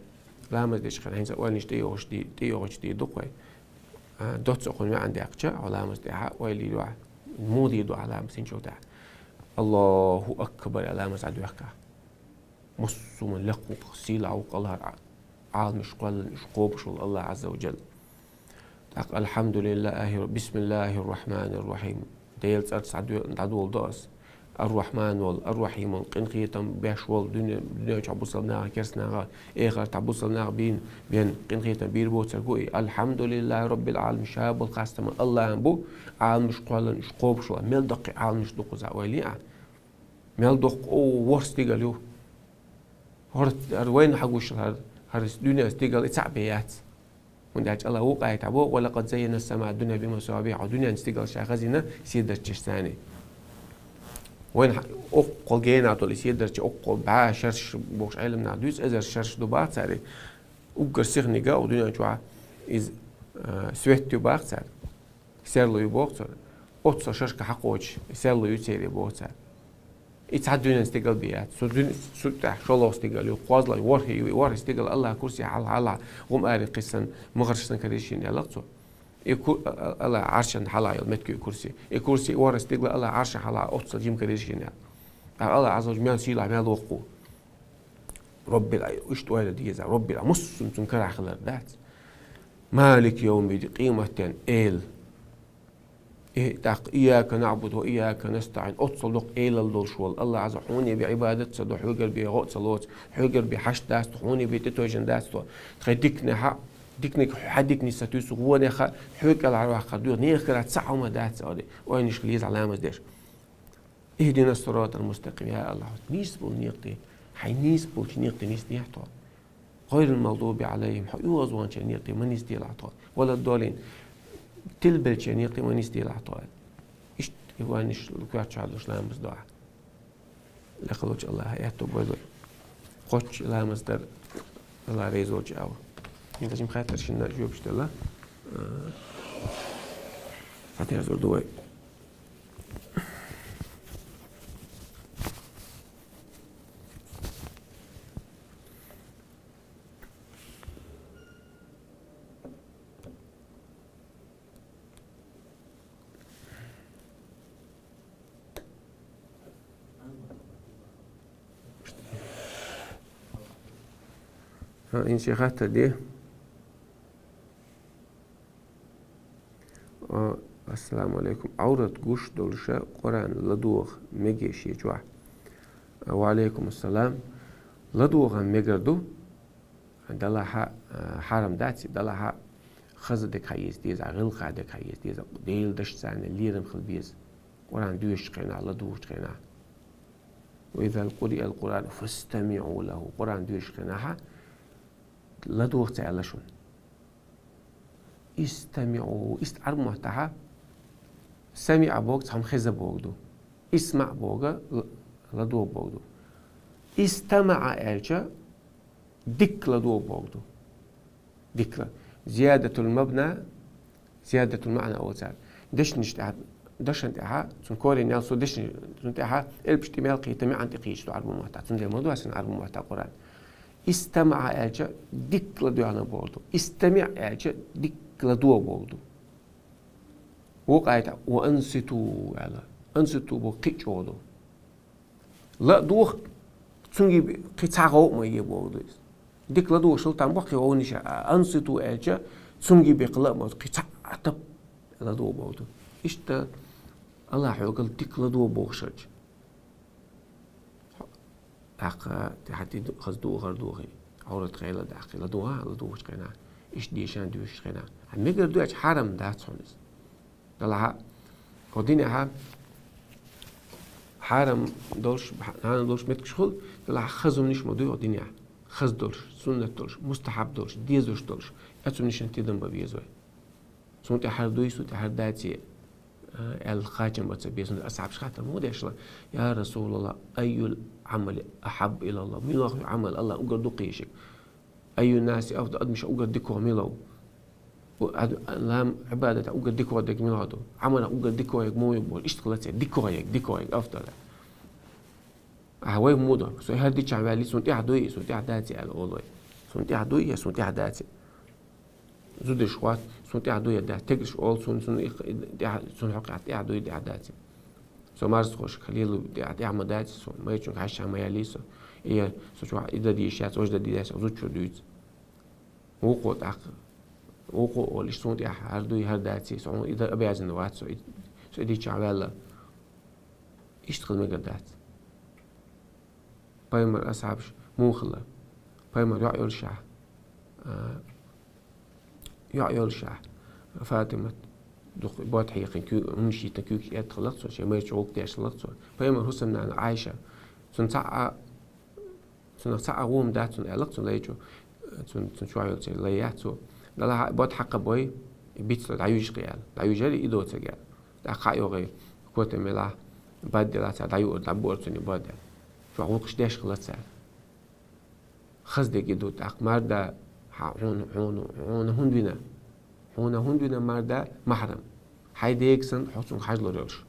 ламаз дечу хенахь хӀинца ойланаш тӀейогӀуш ди-, тӀейогӀучу дийр ду-кх вай. А, доцца а кхунна веана даьккхича, хьо ламаз тӀехьа ойла йийр ю ахь. Муха дийр ду ахь ламаз хӀинцачул тӀаьхьа? Аллаху акбар аьлла ламаз дӀадоьхкахь. Массо а хӀуманна лекха ву-кх, сийлахь ву-кх АллахӀ, Ӏаламаш кхоьллина уьш кхобуш волу АллахӀ Ӏазза ва Джалла. ТӀаккха: «Алхьамдулиллахи, бисмиллахир рахманир рахим». Делан цӀарца дӀадо-, дӀадоладу ас. Ар-Рахман волу, Ар-Рахим волу, къинхетам беш волу, дуьне-, дуьнен чохь бусалба наха, керста наха, эхартахь бусалба наха бийна, бен къинхетам бийр боцург ву и. «Алхьамдулиллахи роббил Ӏаламин», ша болу хастам Аллахьан бу, Ӏаламаш кхоьллина уьш кхобуш ван. Мел даккхий Ӏаламаш ду кхузахь, ойла йи ахь. Мел доккха, о, ворхӀ стигал ю. ХӀара, хӀара вайна хьагуш хӀара, хӀара дуьнен стигал и цхьаъ бен яц. ХӀунда аьлча Аллахь вукху аятехь боху: «Ва лакъад заййанна ас-самаа ад-дунья би масабихьа», дуьнен стигал ша хазийна седарчаш санна. Вайна хьа-, оккхул гена долу и седарча, оккхул бӀе шарш бохуш Ӏеламнаха дуьйцу, эзар шарш ду баха цара. Уггар сихниг а, дуьнен чохь иза, а, свет ю баха цара. Серло ю боху цара. Оццул шаршка хьакхочуш, серло ю церан боху цара. И цхьа дуьнен стигал бен яц. Цу дуьн-, цу тӀехь шолгӀа стигал ю, кхозлагӀа ю, ворхӀе ю, и ворхӀе стигал Аллахь курси хьалха, хьалха, гӀум аре кхиссина, мухарш санна карийшина аьлла цо. И ку-, а-, а-, Аллахь Ӏаршан хьалха йолу меттиг ю курси. И курси, и ворхӀе стигал Аллахь Ӏаршан хьалха оццул жима карийшина аьлла. ТӀаккха Аллахь Ӏазза ва жалла мел сийлахь, мел воккха ву. Роббил, иштта ойла деза, Роббил, муссум цуьнан карахь хилар дац. Малик йовмиддин, къематден эла. И тӀаккха «Ийяка наъбуду ва ийяка настаӀин». Оццул доккха элал долуш волу Аллахь Ӏазза, хьуна бен Ӏибадат ца до, хьоьгара бен гӀо а ца лоцу, хьоьгара бен хьашт дац тхо, хьуна бен тӀетевжина дац тхо. Тхайн диканехь а, диканиг хьан диканиг сатуьйсу, вонехь а хьоьга кӀелхьарваккхар дуьйху, нехан карахь цхьа а хӀума дац, аьлла, ойнашка лезахь ламаз деш. «Ихдина ас-сиратал мустакъим», я Аллахь, нийса болу некъа де, хьайн нийса болчу некъа де нисделахь тхо. «ГӀайрил магӀдуби Ӏалайхим», хьо оьгӀазвахначеран некъа де ма нисделахь тхо. «Вала долин», тилабеллачеран некъа де ма нисделахь тхо. Иштта и вайнаш коьртачохь долуш ламаз до ахь. Лекха волчу Аллахьа аьтто бойла вай. Кхоччуш ламаз дар Аллахь реза волчу агӀор. ХӀинца жима хаттар шинна жоьпаш делла. А, хаттар зур ду вай. ХӀан, хӀинца шен хаттар де. А, ассаламу алейкум. Ӏаврат гуш долуша Къуръан ладогӀа мегий шен чохь? А, ва алейкум ассалам. ЛадогӀа мегар ду. Далахь а, хьарам дац и, далахь а, хаза дерг хьаэца деза, гӀиллакхехь дерг хьаэца деза, Делан дашца лерам хила беза. Къуръан доьшучу хенахь, ладугӀучу хенахь. «Ва иза къуриъал Къуръану фастамиӀу лаху». Къуръан доьшучу хенахь, ладогӀа ца аьлла шуна. «ИстамиӀу», ист Ӏарбу маттахь, «самиӀа» боху цхьамма хеза боху ду. «ИсмаӀ» боху, л-, ладогӀа боху ду. «ИстамаӀа» аьлча, дикка ладогӀа боху ду. Дикка. Зиядатул мабна, зиядатул маӀна олу цара. Дешнаш тӀехь, дашан тӀехь, цуьнан корень ял со дешнаш, цуьнан тӀехь элпаш тӀе мел кхета, маьӀна тӀе кхийча ду Ӏарбу маттахь. Цундела ма ду аса Ӏарбу маттахь Къуръан. «ИстамаӀа» аьлча, дикка ладоьгӀна боху ду. «ИстамиӀ» аьлча, дикка ладогӀа боху ду. Вукху аятехь: «Ва анситу», аьлла. «Анситу» боху кхин а чӀогӀа ду. Ла а доху, цуьнга бе-, кхин цхьа гӀовгӀа ма е боху ду иза. Дика ладогӀуш хила там боху кхин вовнаш а, «анситу» аьлча, цуьнга бекха ла а ма, кхин цхьа а тап ладогӀа боху ду. Иштта Аллахь хьоьгал дика ладогӀа бохуш хилча. ТӀаккха тӀаьхьа ти ду-, хаза духар духи, Ӏоврат хила даккхи, ладогӀа, ладогӀучу хенахь, иштта дешан доьшучу хенахь. Хьан мегар ду аьлча, хьарам дац хьуна иза. Делахь а, хӀокху динехь хьарам долуш, хьарам долуш меттигаш хуьлу, делахь а хаза хӀуманаш ма дуй хӀокху динехь. Хаза долуш, суннат долуш, мустахьаб долуш, дезаш долуш, оцу хӀуманашна тидам бан беза вай. Суна тӀехьара дуй, суна тӀехьара даций, а, аьлла кхачам бан ца беза. Асхьабаш хаттар муха дешла: «Я Расулаллах, айюл Ӏамали ахьаббу илаллах?» Муьлха ю Ӏамал Аллахьна уггар дукха езаш? «Айюн наси афдал», адамашкахь уггар дикагӀа мила ву? У ад-, лам Ӏибадатехь уггар дикагӀа дерг мила ду? Ӏамалехь уггар дикагӀа ерг муха ю боху? Иштта хилац, дикагӀа ерг, дикагӀа ерг, афдал. Ахьа вай муха до? Со хӀара дичахь ваьллий, суна тӀехь дуй, суна тӀехь даций аьлла олу вай. Суна тӀехь дуй я суна тӀехь даций? Зударш хотту, суна тӀехь дуй я дац? Тегаш олу, суна, суна и, и тӀехь, суна хьокхехь тӀехь дуй, тӀехь даций? Со марзхошка лелу тӀехь, тӀехь ма даций со, майрачуьнга хьаьжча ма яьллий со. И я со чохь и дан дийша яц, важа дан дийша яц, зудчо дуьйцу. Вукхо тӀаккха Вукхо олиш, суна тӀехьа хӀара дуй, хӀара даций, со хьуна и дан обязан вац, со и, со и дича ваьлла. Иштта хила мегар дац. Пайхамар асхьабаш муха хилла? Пайхамар йоӀ йолашехь, а, йоӀ йолашехь, Фатимат дукха бод хьекхина куь-, хӀунаш йитина куьйгаш эттхилла-кх цо, шен майра чу гӀуллакх деш хилла-кх цо. Пайхамар хӀусамнана Ӏайша, цунна цхьа а, цунах цхьа а гӀо-м дац цунна, аьлла-кх цунна лай чу, цунна, цунна чу йолча лай яц цо. Далахь а бод хьакха бой, бицло дӀаюьжа-кх аьлла. ДӀаюьжар и доцург аьлла. ТӀаккха хьа а йогӀий, котам мелахь, бод делахь цар дӀаюар, дӀабуар цунна бод аьлла. Чохь гӀуллакхаш деш хилла цара. Хаза дерг и ду, тӀаккха марда, хьа-, хьуна, хьуна, хьуна хӀунда вина? Хьуна хӀунда вина марда? Махьрам. Хьай дега санна, хьо цунга хьажалур йолуш.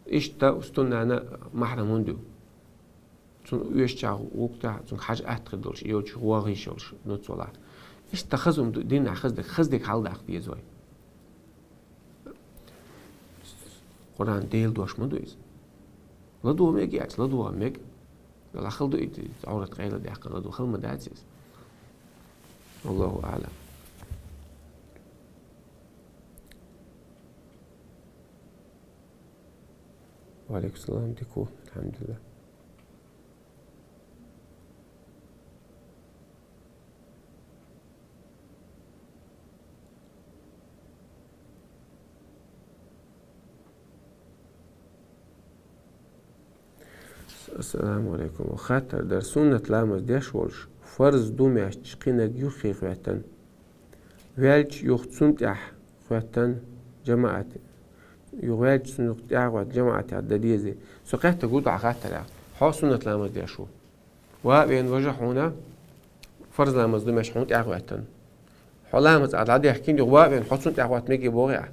Иштта устун-нана махьрам хӀунда ю? Цунна оьшучахь, вукху тӀехь цунга хьажа атта хир долуш, и йолчу вогӀийша йолуш, нуц валахь. Иштта хаза хӀума ду, динахь хаза дерг, хаза дерг хьаладаккха деза вай. Къуръан Делан дош ма ду иза. ЛадогӀа мега яц, ладогӀа мега. Ла хала ду и, Ӏаврат къайладаьккхина ладогӀа, хала ма дац иза. Аллаху аълам. Ва алейкум салам, дика ву, алхьамдулиллах. Ассаламу алейкум. Хаттар дар: суннат ламаз деш волуш, фарз ду моьттуш кхиниг юххе хӀоьттина, ваьлча юха цунна тӀехь хӀоьттина жамаӀате, юха ваьлча цунна юха тӀехь хӀоьттина жамаӀате дан дезий? Со кхеттарг ву хьан хаттарах. Хьо суннат ламаз деш ву. Ва а вена, важа хьуна фарз ламаз ду моьттуш хьуна тӀехь хӀоьттина. Хьо ламаз а дӀадехкина, юха ва а вена, хьо цунна тӀехь хӀотта меге боху ахь?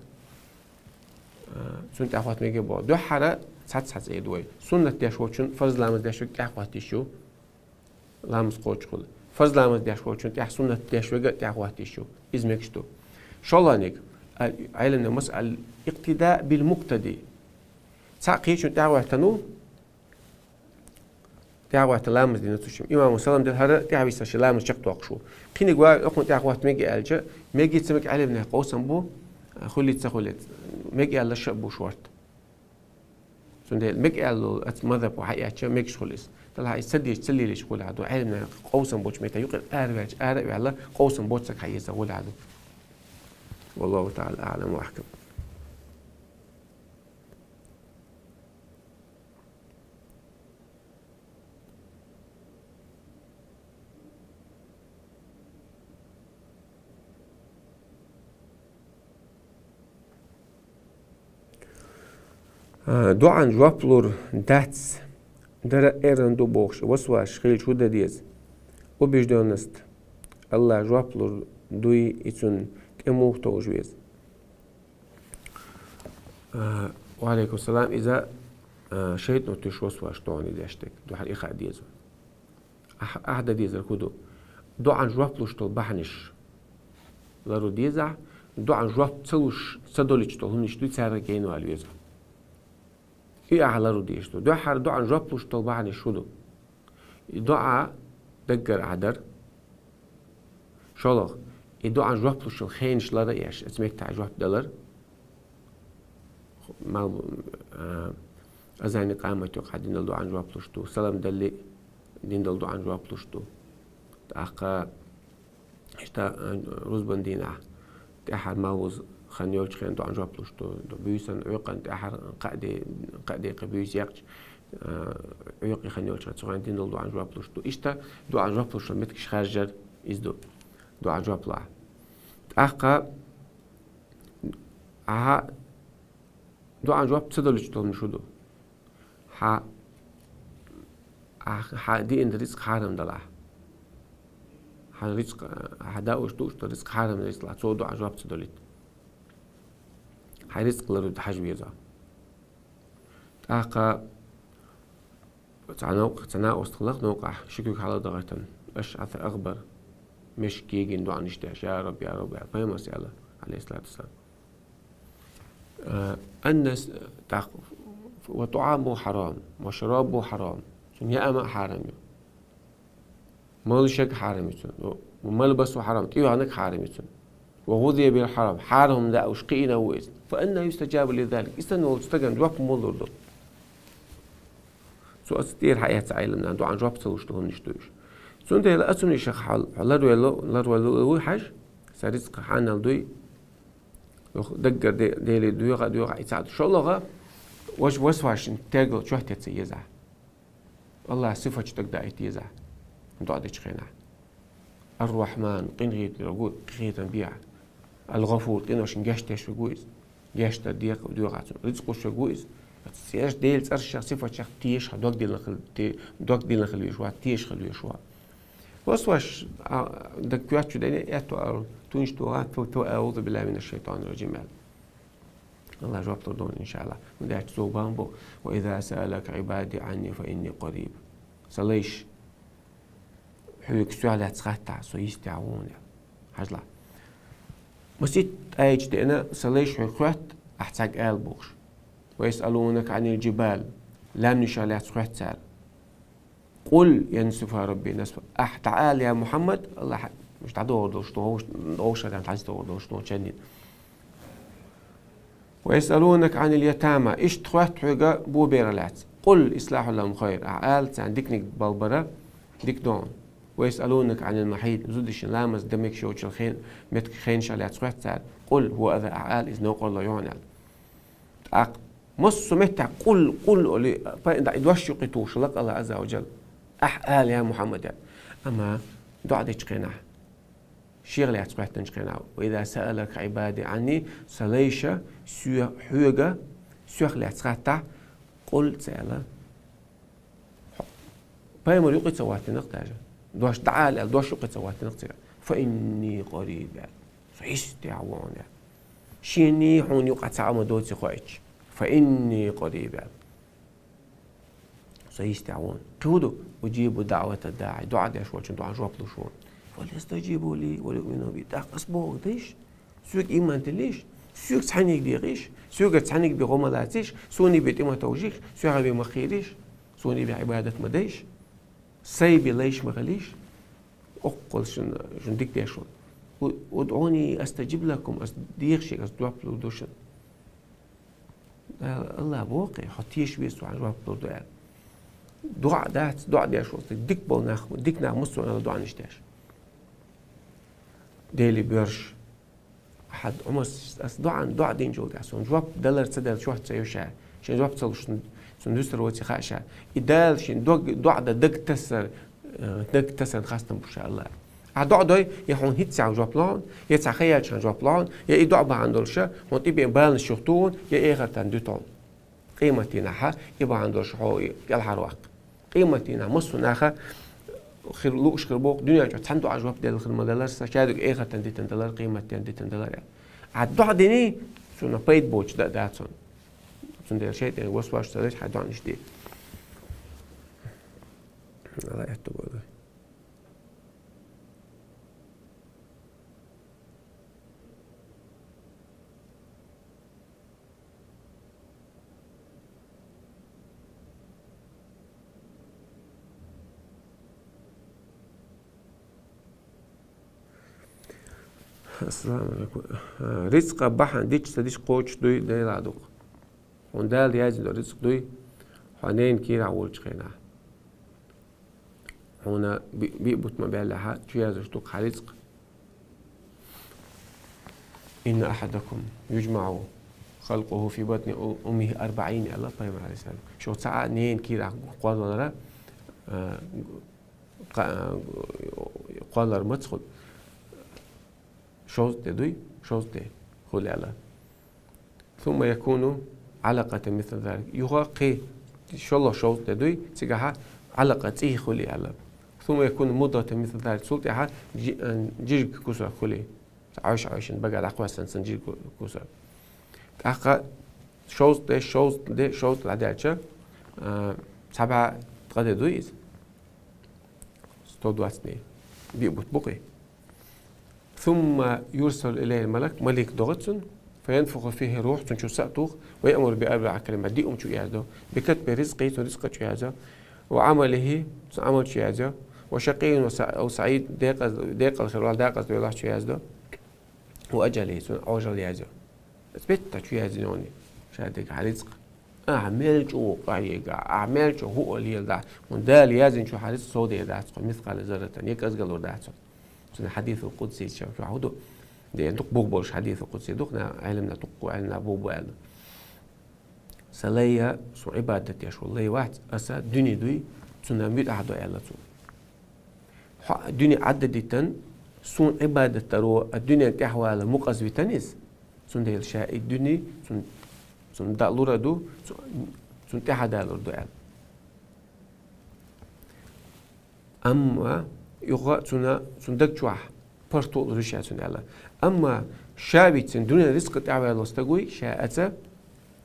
А, цунна тӀехь хӀотта меге боху. Дуьххьара цхьацца-цхьацца эр ду вай. Суннат деш волчун фарз ламаз деш верг тӀехь хӀоттийш ю ламаз кхочушхула. Фарз ламаз деш волчун тӀехь суннат деш верг а тӀехь хӀоттийш ю. Иза мегаш ду. ШолгӀаниг, а, Ӏеламнаха масъала: икътида бил мукътади. Цхьаъ кхечун тӀехь хӀоьттина ву, тӀехь хӀоьттина ламаз дина цу чу. Имамо салам делла, хӀара тӀехь висса шен ламаз чекхдоккхуш ву. Кхиниг ва а вена, хьуна тӀехь хӀотта меге аьлча, мега ца мега Ӏеламнаха къовсам бу, хуьлий ца хуьлий. Мега аьлла ша а бу шортта. Цундела мега аьлла оцу мазхӀабо хьаэцча, мегаш хуьлу иза. Делахь иза ца дезаш, ца лелийча гӀолехь ду, Ӏеламнаха къовсам болчу метта юкъара араваьлча, ара а ваьлла, къовсам боцург хьаэца гӀолехь ду. Валлаху таӀала аӀлам ва ахькам. А, доӀан жоп лур дац, дара эрна ду бохуш, васвас хилча хӀун дан деза? Убеждённость, Аллах жоп лур дуй, и цунна тӀе муха товжа веза? А, ва алейкум салам. Иза, а, шайтӀано туьйсу васвас, доӀан деш дерг. Дуьххьара и хаа деза. Ахь, ахь дан дезарг хӀун ду? ДоӀан жоп луш долу бахьанаш лару деза ахь, доӀан жоп ца луш, ца долуьйтуш долу хӀуманаш дуй, царах генвала веза. И ахь лару дезаш ду. Дуьххьара доӀан жоп луш долу бахьанаш хӀун ду? И доӀа даггара ахь дар. ШолгӀа, и доӀан жоп луш йолу хенаш лара а еш, оцу меттехь жоп далар. Мал-, а, азан, икъамат юкъахь дина долу доӀан жоп луш ду, салам далале дина долу доӀан жоп луш ду. ТӀаккха иштта, а, рузбан дийнахь тӀаьхьара малхбуза хан йолчу хенахь доӀан жоп луш ду. Буьйсанна, Ӏуьйкъанна тӀаьхьара кхаа де-, кхаа декъе буьйса яьккхича, а, Ӏуьйкъе хан йолчу хенахь цу хенахь дина долу доӀан жоп луш ду. Иштта доӀан жоп луш йолу меттигаш харжар иза ду. ДоӀан жоп лахь. ТӀаккха ахьа доӀан жоп ца долуьйтуш долу хӀуманаш хӀун ду? Хьан, ахь, хьан диъна рицкъ хьарам далахь. Хьан рицкъ, хьан дауш дууш долу рицкъ хьарам рицкъ лахь, цо доӀан жоп ца долуьйту. Хьайн рицкъ лару хьажа веза. ТӀаккха цхьа новкъа, цхьа накъост хилла-кх новкъахь, ши куьг хьала дахийтина. Ашъаса агӀбар. Мешка гегина доӀанаш деш: «Я Рабби, я Рабби», аьлла, пайхамарс аьлла, Ӏалайхиссалату вассалам. Э, аннас, тӀаккха: «Ва тӀаӀамуху хьарам, ва шарабуху хьарам». Цуьнан яа а хьарам ю. Малуш ерг хьарам ю цуьнан. Ва малбасуху хьарам, тӀеваханарг хьарам ю цуьнан. وغذي بالحرام, хьарам даа уж кхиъна ву иза. فأنى يستجاب لذلك, истан волчу стагана жоп муха лур ду? Цо аца тӀера хьаэца Ӏелам нах, дуӀан жоп ца луш ду хӀуманаш ду уж. Цундела ацунишах хьал, хьо ларвелла, ларвелла вуй хьажа, сан рицкъа хьанал дуй, даггара де-, Деле доьгӀа, доьгӀа, и цхьа ду. ШолгӀа, ваш-, васвашин тергал чохь тӀе ца еза. Аллахь сифаташ дагдаийта еза. ДоӀа дечу хенахь. Ар-Рахьман, къинхетам бу, къинхетам бехьа. Ал-ГӀафур, къиношна гечдеш верг ву иза. Гечдар декъа доьгӀа цунна. Рицкъ луш верг ву иза. Цераш Делан цӀерашах, сифаташах теша хила, дог диллина хила, те-, дог диллина хила везаш вац, теша хила везаш вац. Васваш, а, даг коьртачу дайна, аьтту ала, тунаш тоха, ту, ту, аузу биллахи минаш шайтанир раджим аьлла. Аллахь жоп лур ду, иншааллахь. ХӀунда аьлча цо бан бу: «Ва иза саалака Ӏибади Ӏанни фа инни къариб». Сан лайш хьоьга соьх лаьцна хаттахь, со йистехь ву хьуна. Хьажал. Масийтта аяташ деана, сан лайш хьоьга хоьтту, ахь цаьрга ала бохуш. «Ва ясъалунака Ӏанил джибал». Лаьмнашах лаьцна хоьтту цара. «Къул янсифуха Рабби насфа». Ахь дӀаала, я Мухьаммад, Аллахь, муш дӀадогӀур долуш ду, вовш-, вовшаран дӀадогӀур долуш ду, чаннин. «Ва ясъалунака Ӏанил ятама». Иштта хоьтту хьоьга боберах лаьцна. «Къул ислахьу лахум хайр». Ахь ала, царна диканиг балбар дика ду хьуна. «Ва ясъалунака Ӏанил махьид». Зудчун ламаз дан мегаш йолчу хен-, меттиг хенашах лаьцна хоьтту цара. «Къул хӀува аза», ахь ала, иза новкъарло ю хьуна аьлла. ТӀаккха массо а меттехь «къул, къул» олий, пайда, и дош юкъе тухуш лакъала Аза ва Джал. Ахь ала, я Мухьаммад, аьлла. Амма доӀа дечу хенахь, шех лаьцна хоьттинчу хенахь: «Ва иза саалака Ӏибади Ӏанни», сан лайша соь-, хьоьга, соьх лаьцна хаттахь, «къул» ца аьлла. Пайхамар юкъе ца хӀоттинарг даже. Дош дӀаала аьлла, дош юкъе ца хӀоттинарг цигахь. «Фа инни къариб», аьлла. Со йистехь ву хьуна, аьлла. Шена хьуна юкъахь цхьа а ма доций хоуьйтуш. «Фа инни къариб», аьлла. Со йистехь ву хьуна. Кхин хӀун ду? «Уджибу даӀвата ддаӀи», доӀа деш волчун доӀан жоп луш ву хьуна. «Фальястаджибу ли валюъмину би». ТӀаккха ас бохург дайша. Соьга ийман тиллийша, соьга цхьаьнниг дехийша, соьгара цхьаьнниг бен гӀо ма лацийша, суна бен тӀе ма товжийша, соьга бен ма кхерийша, суна бен Ӏибадат ма дайша, сайн бен лайш ма хилийша. Оккхул шуна, шуна дика деш ву. У-, «УдӀуни астаджиб лакум», ас деха шуьга, ас жоп лур ду шуна. Дала, Аллахь боху-кх, хьо теша веза, хьуна жоп лур ду аьлла. ДоӀа дац, доӀа деш волу стаг, дика болу нах, дика нах массо а доӀанаш деш. Деле боьрша. Хьан Ӏумас, ас доӀан, доӀа динчул тӀаьхьа суна жоп далар ца далар чохь ца йо ша. Шен жоп ца луш, цунна дуьсур ваций хаьа ша. И Дала шен дог, доӀа дан даг тасар, э, даг тасарна хастам бу ша Аллахь. Ахь доӀа дой, я хьуна хӀинццехь жоп ло хьуна, я цхьа хан яьлчахьана жоп ло хьуна, я и доӀа бахьана долуша хьуна тӀебеана баланаш юхатуху хьуна, я эхартан дуьту хьуна. Къематдийнахьа и бахьана долуш хьо и кӀелхьарваккха. Къематдийнахь массо а наха хир лууш хир боху, дуьнен чохь цхьана доӀа жоп делла хир ма далар сан, шадерг эхартан дитина далар, къематден дитина далар аьлла. Ахь доӀа дини, цунах пайда боцуш дан а дац хьуна. Цундела шайтӀанга васвас ца деш, хьайн доӀанаш де. Аллахь аьтту бойла. Ассаламу алейкум. Рицкъа бахьана дича ца дича кхочуш дуй, Дела дукха. Хьуна Дала яздина рицкъ дуй, хьо ненан кийрахь волчу хенахь. Хьуна би-, биъ бутт ма баьллехьа, чу яздеш ду-кх хьан рицкъ. «Инна ахьадакум юджмаӀу халкъуху фи батни у-, уммихи арбаӀина», аьлла Пайхамар, алейхиссалам. Шух цхьа а ненан кийрахь кхоллалара, а, кха-, а, кхоллар маца хуьлу? Шовзткъа де дуй, шовзткъа де хуьлу аьлла. «Сумма якуну Ӏалакъатан мисла залик». Юха кхин шолгӀа шовзткъа де дуй, цигахьа Ӏалакъа цӀий хуьлий аьлла. «Сумма якуну мудгъатан мисла залик». Цул тӀаьхьа жи-, э, жижиг кусарг хуьлий. Ӏойш-Ӏойшина бага дӀакхоьссина сан жижиг ку-, кусарг. ТӀаккха шовзткъа де, шовзткъа де, шовзткъа дӀадаьлча, э, цхьа бӀе ткъа де дуй иза. Сто двадцать дней. Биъ бутт бу-кх и. «Сумма юрсалу илайхил малак», малик догӀу цунна, «фаянфуху фихи рухь», цунна чу са а туху, «ва яъмуру би арбаӀи калимат», диъ хӀума чу яздо, «би катби ризкъихи», цуьнан ризкъа чу яздо, «ва Ӏамалихи», цуьнан Ӏамал чу яздо, «ва шакъийюн ва са-, ав саӀид», декъаз-, декъала хир вала, декъаза валахь чу яздо. وأجله, цунна Ӏожалла язйо. Цу бетта чу язйина йони, ша дега хьа рицкъ. Ахьа мел чӀогӀа къахьега, ахьа мел чӀогӀа хӀуъа леладаь, хӀунда Дала язйинчу хьа рицкъ совдер дац хьо, мискъала зарратан, я кӀезигалур дац хьо. Цунна хьадисул къудси чу хьу ду. Де дукха бух болуш хьадисул къудси ду, на Ӏилмана дукха, Ӏилмана бух бу аьлла. Сан лай я, суна Ӏибадат еш волу лай вац, аса дуьне дуй, цунна муьтӀахь до аьлла цо. Хьо дуьне Ӏадда дитан, суна Ӏибадат даро, а дуьнен тӀаьхьавала мукъаз витан иза, цундела ша и дуьне цун, цун да лур ду, цу-, цун тӀаьхьа далур ду аьлла. Амма юха цуьнан, цуьнан даг чохь паргӀато а лур ю ша цуьнан аьлла. Амма ша вицина дуьненан рицкъа тӀаьхьаваьлла стаг вуй, ша аца,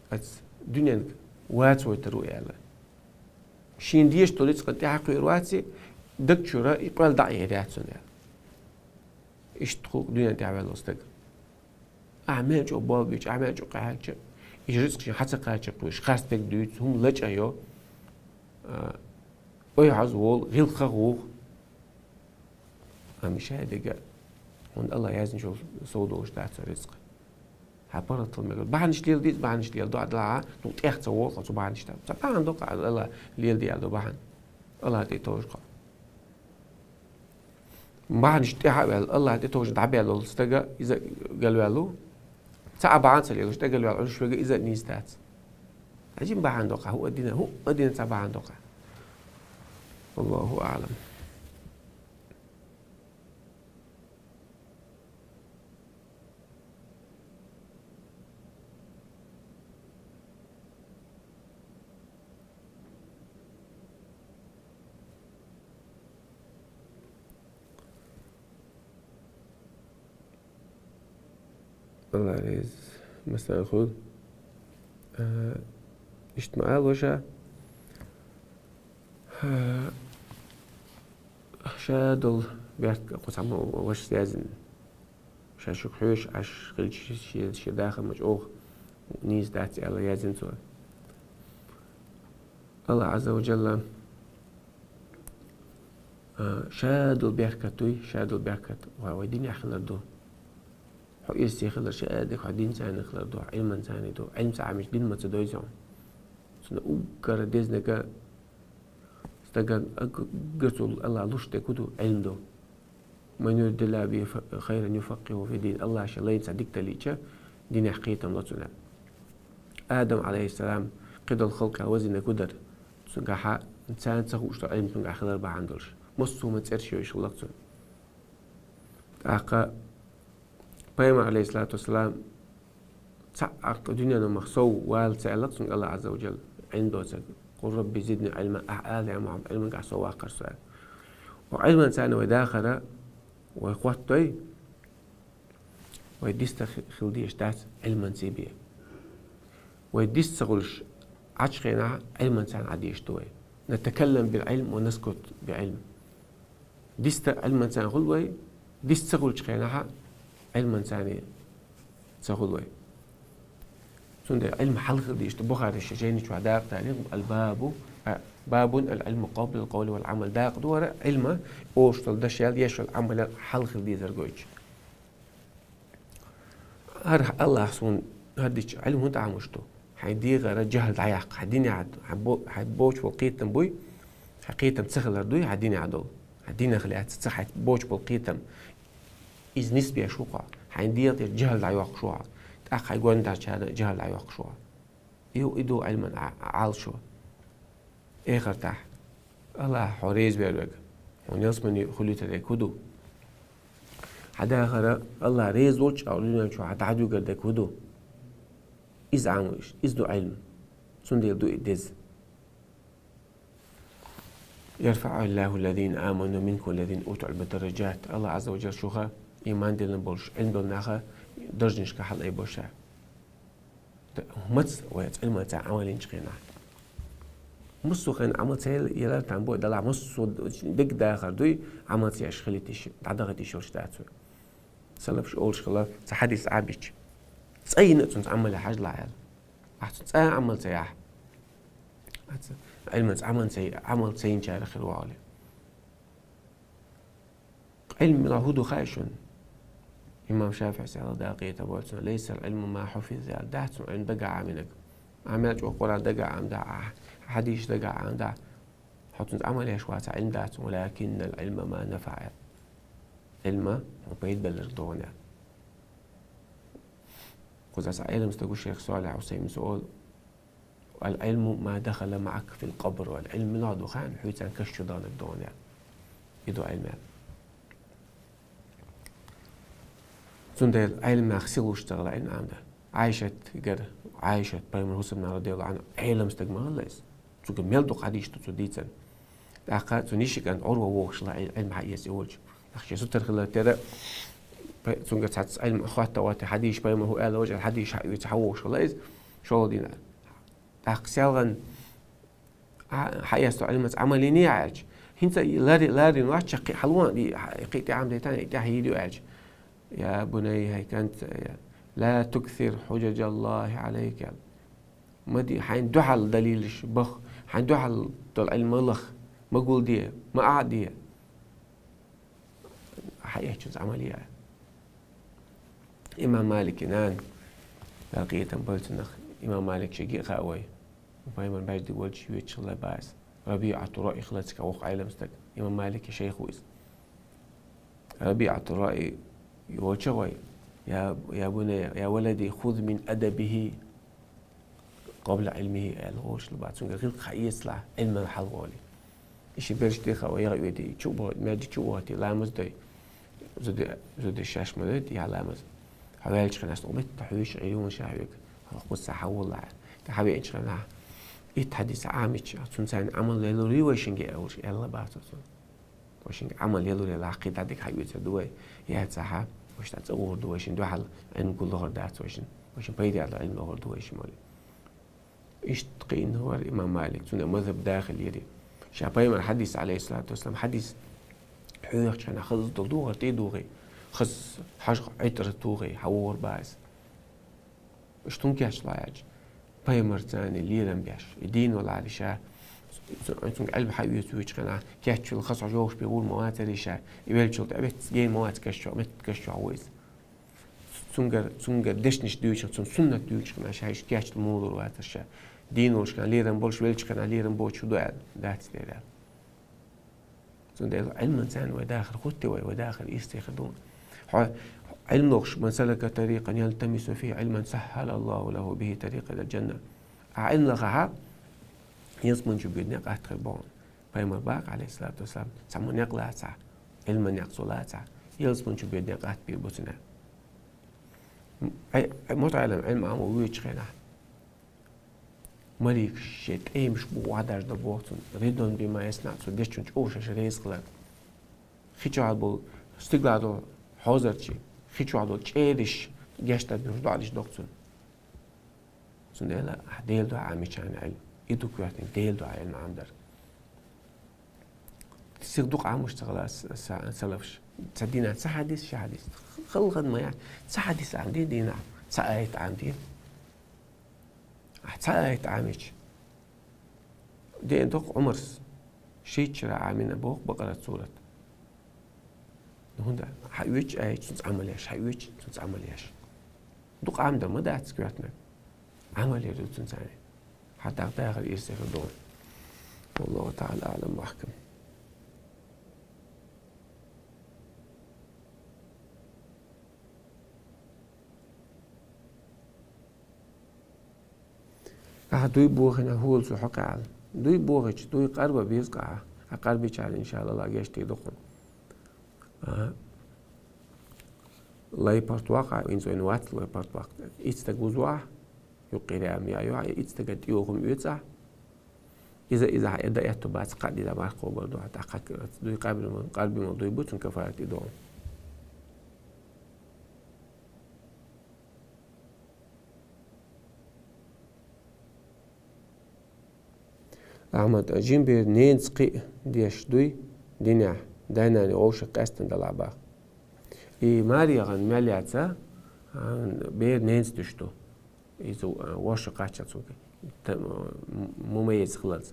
аца дуьненга ваца войтур ву аьлла. Шена дезаш долу рицкъа тӀаьхьа кхуьур вац и, даг чуьра и къоьлла дӀа а ер яц цуьнан аьлла. Иштта хуьлу дуьненан тӀаьхьаваьлла стаг. Ахьа мел чӀогӀа болх буьйцу, ахьа мел чӀогӀа къахьегча, и рицкъ шен хьа ца кхача кхуьуш, харц дерг дуьйцу, хӀума лачкъа йо, а, ой хьоза волу, гӀиллакхах вуху. Амма ша дерг, хӀунда Аллах яздинчул сов долуш дац цо рицкъ. Хьан паргӀатал мегар. Бахьанаш лела деза, бахьанаш лела дохьа далахьа, ну тӀех ца воху хьо цу бахьанаш тӀехь. Ца бахьана доккха Аллах лела диалла ду бахьана. Аллах тӀе товжа кхо. Бахьанаш тӀехьа а ваьлла, Аллах тӀе товжа дӀабаьлла волу стага иза галваьлла ву. Ца а бахьана ца лелаш, тӀе галваьлла Ӏуьллуш вега иза а нийса дац. Хьажим бахьана доккха, хӀуъа дина, хӀуъа дина ца бахьана доккха. Аллаху аълам. Аллах реза, масала хуьлу. А, иштта ма ала ваша. А, ша долу бехк кху цхьамма вашас яздина. Ша шуьга хьоьжуш Ӏаш хилча, шен, шен дахар ма чӀогӀа нийса дац аьлла яздина цо. Аллах Азза ва Джалла, а, ша долу беркат дуй, ша долу беркат вай, вай динехь хилар ду. Хьо ирсе хилар ша а дерг хьо динца хилар ду, хьо Ӏилманца ду. Ӏилманца Ӏамийча дин ма ца дойзу хьуна. Цунна уггара дезнага стаган аггацул Аллах луш дерг хӀун ду? Ӏилм ду. «Ман юридиллаху бихи хайран юфаккъиху фиддин». Аллах шен лайна цхьа дика далийча, динехь кхетам ло цунна. Адам, алейхиссалам, кхидолу халкъехь вазвинарг хӀун дара? Цуьнгахьа царна ца хууш долу Ӏилма цуьнгахь хилар бахьана долуш. Массо а хӀума цӀераш йойуш хилла цунна. ТӀаккха Пайхамар, алейхиссалату вассалам, цхьаъ аккха дуьненан мах сов вала ца аьлла цуьнга Аллах Азза ва Джалла, Ӏилма доцург. «Къул рабби зидни Ӏилма», ахьа ала, я Мухьаммад, Ӏилмангахь сов ваккхар со аьлла. Ва Ӏилманца вай дахара, вай хӀоттадой, вай диста хи-, хила дезаш дац Ӏилманца бен. Вай дист ца хуьлуш Ӏачу хенахь Ӏилманца Ӏан дезаш ду вай. «Натакаллам бил Ӏилм ва наскут бил Ӏилм». Диста Ӏилманца хуьлу вай, дист ца хуьлучу хенахь Ӏилманца ца хуьлу вай. Цундела Ӏилма хьалха дийшта Бухари шен жайни чохь дакъа далийна, аль-бабу, а, бабун аль-Ӏилму къаблал къавли валь-Ӏамал. Дакъа ду вара Ӏилма, олуш долу дашал, ешал Ӏамал хьалха дезар гойтуш. ХӀара Аллах суна хӀара дича Ӏилма хӀунда Ӏамош ду? Хьайн дегӀара жахӀл дӀаяккха, хьайн динехь, хьайн бо-, хьайн боцуш болу кхетам буй, хьайн кхетам ца хилар дуй, хьайн динехь долу. Хьайн динах лаьцна ца хьайн боцуш болу кхетам. Иза нисбеш ву хьо. Хьайн дегӀа тӀера жахӀл дӀайоккхуш ву хьо. ТӀаккха хьайн гондарчарна жахӀл дӀайоккхуш ву хьо. И, и ду Ӏилман Ӏа-, Ӏалашо. Эхартахь. Аллах хьо реза вер вега. Хьуна ялсамани хуьлуьйтар дерг хӀун ду? Хьан дахара Аллах реза волчу а дуьнен чу хьан дӀадуьгар дерг хӀун ду? Иза Ӏамош, иза ду Ӏилма. Цундела ду и деза. «Ярфаъиллаху ллазина аману минкум валлазина утуль Ӏилма даражат». Аллах Азза ва Джалла шуха, иман диллина болуш, Ӏилма долу наха даржанашка хьалаайбо ша. Д-, маца вай Ӏилманца Ӏамал йинчу хенахь? Массо а хенахь Ӏамал ца ял-, ялар там бой далахь, массо а дегдахар дуй, Ӏамал ца еш хилийта йиш, дӀадахийта йиш йолуш дац вай. Салафаш олуш хилла, цхьа хьадис Ӏабича. Цкъа йина а цунца Ӏамал яхь хьажалахь аьлла. Ахь цунца цкъа а Ӏамал ца яхь. Ахь ца-, Ӏилманца Ӏамал ца, Ӏамал ца йинчарах хир ву хьо. Ӏилма мила хӀун ду хаьий шуна? Имам ШафиӀис аьлар, Дала къинхетам бойла цунна: «ليس العلم ما حفظ», аьлар, дац цунна Ӏилма дагахь Ӏаминарг. Ӏамал чӀоагӀа Къуръан дагахь Ӏамадаь, хьадисаш дагахь Ӏамадаь, хьо цунца Ӏамал еш вацахь, Ӏилма дац цунна, «ولكن العلم ما نفع», аьлар. Ӏилма хьуна пайда белларг да, аьлар. Кхузахь цхьа Ӏелам стаг ву, шейх Салихь Ӏусайминас оал: «العلم ما دخل معك في القبر», аьлар, Ӏилма муьнах ду хаьий хьоца каш чу даханарг да, аьлар. И ду Ӏилма, аьлар. Цундела Ӏилманах сиха луш ца хилар Ӏилма Ӏамадар. Ӏайшатагара, Ӏайшат, пайхамара хӀусамнана, радияллаху Ӏанха, Ӏелам стаг ма хилла из. Цуьнга мел дукха хьадисаш ду цо дийцина. ТӀаккха цуьнан йишин кӀант Ӏурва вогӀуш хилла Ӏил-, Ӏилма хьаэца волчу. Нах шен сутара хилла тера, пай-, цуьнгара цхьацца Ӏилма хатта вати, хьадисаш пайхамара хӀу аьлла, важа хьадисаш хьаэца хьавогӀуш хилла иза, шолгӀа дийнахь. ТӀаккха селхана, а, хьаэцна Ӏилманца Ӏамал йиний аьлча, хӀинца и ларри-, ларрина вац, чаккхе хьалван, и хьа-, кхин тӀе Ӏамадайтан, и тӀаьхьа йийр ю аьлча: «يا بني», хӀай кӀант, я, «لا تكثر حجج الله عليك», аьлла. Ма де хьайна дуьхьал далилаш баха, хьайна дуьхьал долу Ӏилма ма лаха, ма гулде, ма Ӏа а де. Хьаэцначуьнца Ӏамал е. Имам Маликан нана, Дала къинхетам бойла цунах, имам Малик шега а хаьа вай. Пайхамаран бӀаьрг дика волчу йоьдуш хилла бах иза. РабиӀату Раъи хилла цигахь воккха Ӏелам стаг. Имам Маликан шайх ву иза. РабиӀату Раъи волчу вай: «يا، يا بني، يا ولدي، خذ من أدبه قبل علمه», аьлла, гӀоьрташ лаба. Цуьнгара гӀиллакх хьаэцалахь, Ӏилманна хьалха олий. И ши берш тӀе хаьа, яха оьдий, чу а бохий, маьждиг чу а вохий, ламаз дой. Зуда, зуда шаьш ма дой, я ламаз. Хьо ваьллачу хенахь, оха метта хьоьжуш Ӏийр ю ша хьоьга. Хьо кхузахь хьаволалахь. ТӀаккха хьавеанчу хенахь, итт хьадис Ӏамийча, цуьнца Ӏамал лелор юй вайшинга, аьлла, аьлла бах цо цунна. Вайшинга Ӏамал лелор елахь, кхин дӀа дика хьаоьцур ду вай, яцахь, вайша цӀа вогӀур ду вайшинна дуьхьал, Ӏилма гуллохур дац вайшинна, вайшинна пайда яьлла Ӏилма лохур ду вайша, ма олий. Иштта кхиъна вара имам Малик, цуьнан мазхӀаб дахар ери. Ша пайхамаран хьадис, Ӏалайхиссалату вассалам, хьадис хьоьхучу хенахь хаза долу духар тӀе а духий, хаза хьажа Ӏитар тухий, хьавогӀур бах иза. Иштта хӀун кечдо аьлча, пайхамарца лерам беш, и дийна валахьара ша, цу-, цуьнга Ӏилма хьаоьцуш воьдучу хенахь, кечвелла хаза хьожа йогӀуш бен вур ма вацара ша, и веллачул тӀаьхьа меттаца гена ма вац каш чохь, меттаца каш чохь ву иза. Цуьнгара, цуьнгара дешнаш дуьйцуш, цуьнан суннат дуьйцуш хенахь, ша иштта кечдина муха лур вацара ша. Дийна волуш хенахь лерам болуш, веллачу хенахь лерам боцуш хӀун ду аьлла, дац дера аьлла. Цундела Ӏилманца вай дахар хӀуттий вай, вай дахар йисте хир ду. Хьо Ӏилма лохуш: «من سلك طريقا يلتمس فيه علما سهل الله له به طريقا إلى الجنة». Ахь Ӏилма лахахь, ялсамани чу боьду некъ атта хир бу хьуна. Пайхамара бах, Ӏалайхиссалату вассалам, цхьаммо некъ лацахь, Ӏилман некъ цо лацахь, ялсамани чу боьду некъ атта бийр бу цунна. Ай, ай, мутаӀалим Ӏилма Ӏамо воьдучу хенахь, маликаш шайн тӀемаш бу охьадаржадо боху цунна, رضا بما يصنع, цо дечунна чӀогӀа шаьш реза хилар. Хи чохь болу стигалахь долу хьозарчий, хи чохь долу чӀериш гечдар дуьйхьаш доӀанаш доху цунна. Цундела ахь Делан дуьхьа Ӏамийча Ӏилма, и ду коьртаниг Делан дуьхьа Ӏилма Ӏамадар. Сиха дукха Ӏамош ца хилла с-, с-, салафаш. Цхьа дийнахь цхьа хьадис, ши хьадис. Халла ма яц, цхьа хьадис Ӏамаде дийнахь, цхьа аят Ӏамаде. Ахь цхьа аят Ӏамийча, деана доккху Ӏумарс шийтта шарахь Ӏамийна боху Бакъарат сурат. Ну, хӀунда? Хьан оьцу аят, цуьнца Ӏамал еш, хьан оьцу, цуьнца Ӏамал еш. Дукха Ӏамадар ма дац коьртаниг. Ӏамал яр ду цуьнца. Хьан дагахь дахар ирсе хир ду. والله تعالى أعلم وأحكم. Ахьа дуй бохийна хӀула цу хьокъехь аьлла. Дуй бохийча, дуй къарба беза-кх ахьа. Ахьа къарбича, иншаалла, гечдийр ду хьуна. Аха. Лай парт ваккха, хӀинца вайна вац лай парт ваккха. Итт стаг вузу ахьа, юккъера яьлла ма яй ахьа, итт стагана тӀейогӀу хӀума оьцу ахьа. Иза, иза хьан эда аьтту бац, кхаъ дийна марха кхобар ду, тӀаккха дуй къарбина, къарбина дуй бу, цуьнан кафарат и ду. Ахьмад, жима бер ненца кхиъ деш дуй динехь, дай-наной вовшах къаьстина далахь бах. И маре яхана мел яца, а, бер ненца дуьш ду. Иза, а, вовшах кхаччалц ву, та-, м-, мумайез хилалц.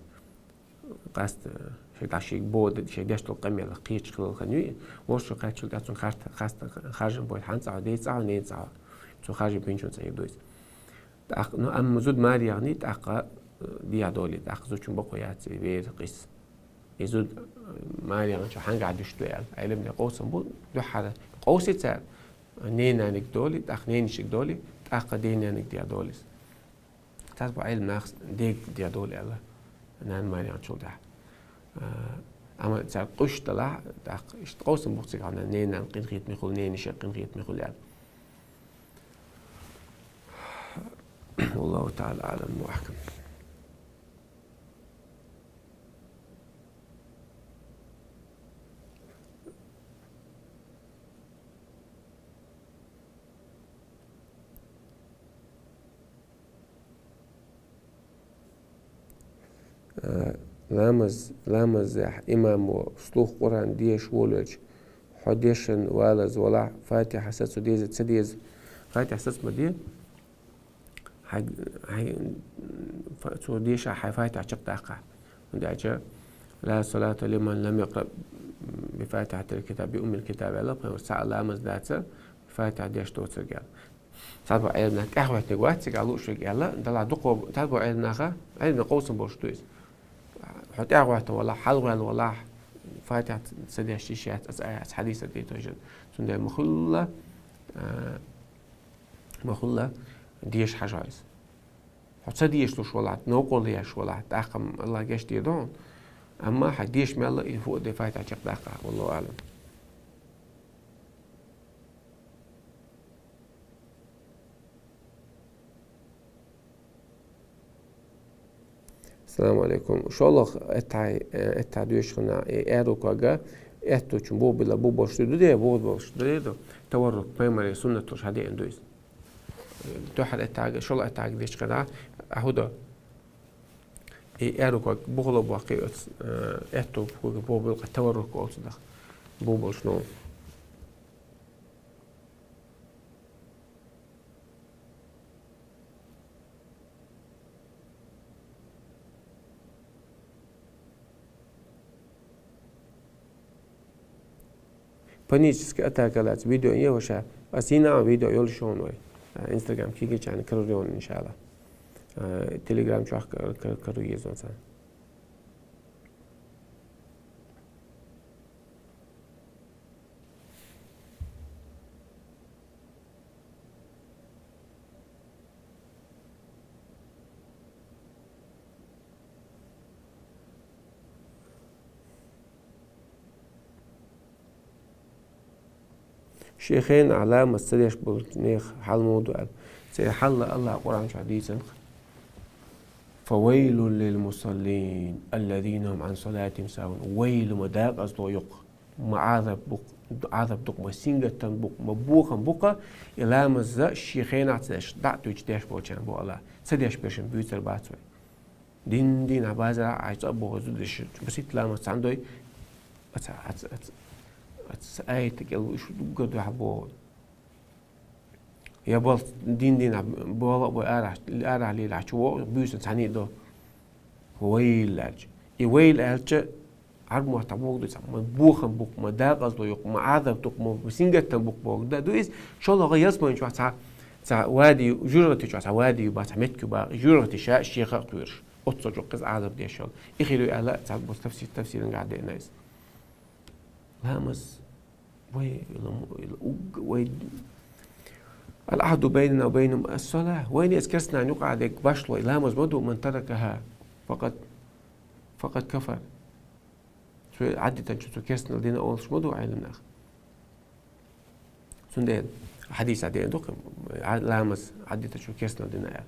Къаста, Шега дӀа шега бода, шега деш дола къамаьл кхеташ хилар хиннай. ВорхӀ шу кхаьччалга цунна харта-, хаста харжам бойла хьа цӀагӀа, даь цӀагӀа, нана цӀагӀа. Цу харжам бинчун цӀагӀа дойс. ТӀаккха, ну, амма зуда маре яхани, тӀаккха, э, дехьа долий, тӀаккха зудчун бокъо яц, вера къис. И зуда, э, маре яханчо хьанга деш ду аьлла. Ӏилман де къовсам бу, дуьххьара къовсий цар, ненаниг долий, тӀаккха ненишиг долий, тӀаккха денаниг дехьа долий. Цхьаболча Ӏилман наха дег дехьа долий аьлла, нана маре яханчул тӀехьа. А, амма цар къуьш далахь, тӀаккха иштта къовсам бу цига хьона, ненан къинхетаме хул, ненишан къинхетаме хул аьлла. والله تعالى أعلم وأحكم. Э, ламаз, ламазехь имамо вслух Къуръан деша волавелча, хьо дешан валаза валахь, Фатихьа сацо деза, ца деза? Фатихьа саца ма де. Хьай, хьай, фа-, цо дешахь, хьай Фатихьа чакхдаккха. ХӀунда аьлча, لا صلاة لمن لم يقرأ بفاتحة الكتاب، بأم الكتاب, аьлла пайхамара, цхьа а ламаз дац, Фатихьа деш доцург аьлла. Цхьаболча Ӏилман наха тӀехьахӀоьттинарг вац цига лууш верг аьлла, далахь дукхагӀа, цхьаболча Ӏилман наха, Ӏилман де къовсам болуш ду иза. Хьо тӀехьахӀотта валахь, хьалхаваьнна валахь, Фатихьа ца деш йиш яц, аса, аса хьадис а дайташ. Цундела ма хуьлла, а, ма хуьлла деша хьажа иза. Хьо ца дешалуш валахь, новкъарло еш валахь, тӀаккха-м АллахӀ гешт дергда хьона. Амма хьай деша мел а, и фу а де, Фатихьа чакхдаккха, والله أعلم. السلام عليكم. ШоллагӀа аттахьи-, э, аттахьи доьшуш хана, э, аьрру кога, аьттув чу бо била, бо болуш ду де, бо болуш ду де, таваррук, пайхамара суннат долуш хьадеана ду иза. Дуьххьара аттахьига, шоллагӀа аттахьига дечу хана, ахӀу до. И аьрру кога бухало боккхий оцу, э, аьттув кога бо била, таваррук олу цунах. Бо болуш новкъа. Паническая атака лаьцна видео е ваша. Ас йина видео йолуш йолу вай. А, Instagram кегийчарна карор йолу, иншалла. А, Telegram чохь кар-, кар-, карор еза царна. Шен хенахь ламаз ца деш болчу нехан хьал муха ду аьлла. Церан хьал АллахӀа Къуръан чохь дийцина. فويل للمصلين الذين هم عن صلاتهم ساهون. Вайл, ма декъазло ю-кх, ма Ӏазап бу-кх, Ӏазап ду-кх, ма сингаттам бу-кх, ма бохам бу-кх, и ламаз шен хенахь ца деш, дӀа а туьйцуш деш болчарна боху АллахӀа. Ца деш бершна буьйцур бац вай. Дин-дийнахь базарахь а Ӏаш цӀа а бохуш зуда деш, масийтта ламаз цхьаьна дой, аца, аца, аца, аца, аята кӀел уьш дуггар дуьхьал боху. Я бал дин-дийнахь бала а бой арахь, арахь лелахь чу вогӀу, буьйсанна цхьаьний до. Вайл аьлча. И вайл аьлча, Ӏарбойн маттахь бохург ду цхьа, ма бохам бу-кх, ма декъазло ю-кх, ма Ӏазап ду-кх, ма сингаттам бу-кх бохург ду иза. ШолгӀа ялсамани чохь цхьа, цхьа вади, жуьгӀрати чохь цхьа вади ю бах, цхьа меттиг ю бах, жуьгӀрати ша шеха а кхоьруш. Оццул чӀогӀа иза Ӏазап деш йолу. И хир ю аьлла, цхьаболу тафсир-, тафсирангахь деана иза. Ламаз. Вай, ила м-, ила угга, вай. العهد بيننا وبينهم الصلاة. Вайна иза керстанан юкъа дерг башлой, ламаз ма ду, من تركها فقد، فقد كفر. Цо Ӏадитанчу цо керстанал дина олуш ма ду Ӏилманах. Цундела хьадисехь деана ду-кх, Ӏа-, ламаз Ӏадитанчу керстанал дина аьлла.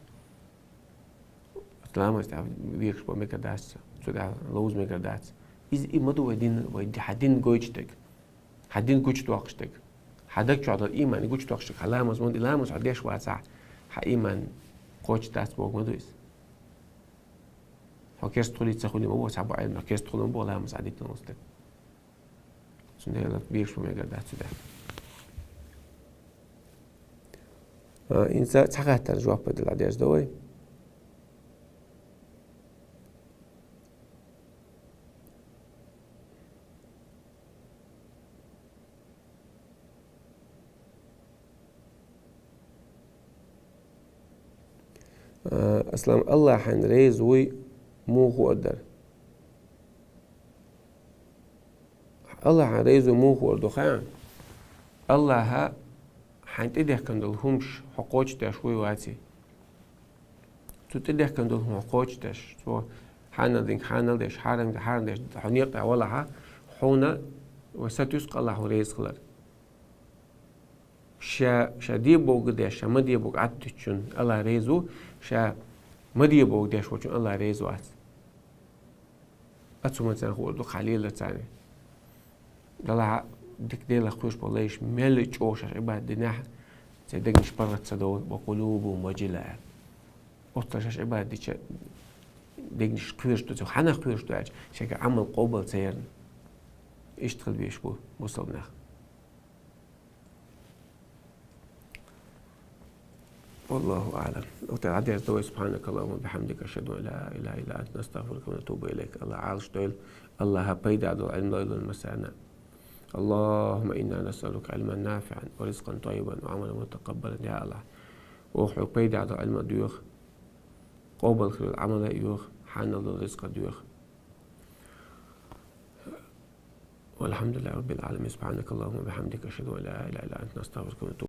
Ламаз тӀехь векаш бан мегар дац, цу тӀехь ловза мегар дац. Иза и ма ду вай дин, вай ди-, хьан дин гойтуш дерг. Хьан дин гучудоккхуш дерг. Хьан даг чохь долу ийман гучудоккхуш дерг. Хьан ламаз ма ду, ламаз хьо деш вацахь, хьан ийман кхочуш дац бохург ма ду иза. Хьо керста хуьлий, ца хуьлий ма боху, цхьаболу Ӏилманах керста хуьлу ма боху ламаз Ӏадитина волу стаг. Цундела бегаш бан мегар дац цу тӀехь. А, хӀинца цхьа хаттарна жоп дала деза ду вай. А, Аслам, Аллахьан реза вуй муха хӀор дар? Аллахьан реза вуй муха хӀор ду хаьа? Аллахьа хьайна тӀедехкан долу хӀумаш хьо кхочушдеш вуй ваций? Цо тӀедехкан долу хӀума хьо кхочушдеш, цо хьанал динг хьанал деш, хьарам динг хьарам деш, хьо некъа тӀехь валахьа, хьуна ва сатуьйсу Аллахь ву реза хилар. Ша, ша де бохург деш, ша ма де бохург Ӏад дуьтучун Аллахь реза ву, ша ма де бохург деш волчун Аллахь реза вац. Ацу ма царна хуур ду, хьан лелар царна. Далахьа дика Делах кхоьруш болу лайш мел чӀогӀа шаьш Ӏибадат динехь, церан дегнаш паргӀат ца довла, ва къулубухум важила аьлла. Оццул шаьш Ӏибадат дича дегнаш кхоьруш ду, цо хьанах кхоьруш ду аьлча, шайга Ӏамал къобал ца ярна. Иштта хила везаш бу бусалба нах. والله أعلم. وقت العديد دوي سبحانك اللهم وبحمدك، أشهد أن لا إله إلا أنت، نستغفرك ونتوب إليك. الله عالش دويل، الله بيدا دول علم دويل المسانا. اللهم إنا نسألك علما نافعا ورزقا طيبا وعملا متقبلا يا الله. وخلق بيدا دول علم دويخ، قوبل خير العمل يوخ، حان دول رزق دويخ. والحمد لله رب العالمين. سبحانك اللهم وبحمدك، أشهد أن لا إله إلا أنت، نستغفرك ونتوب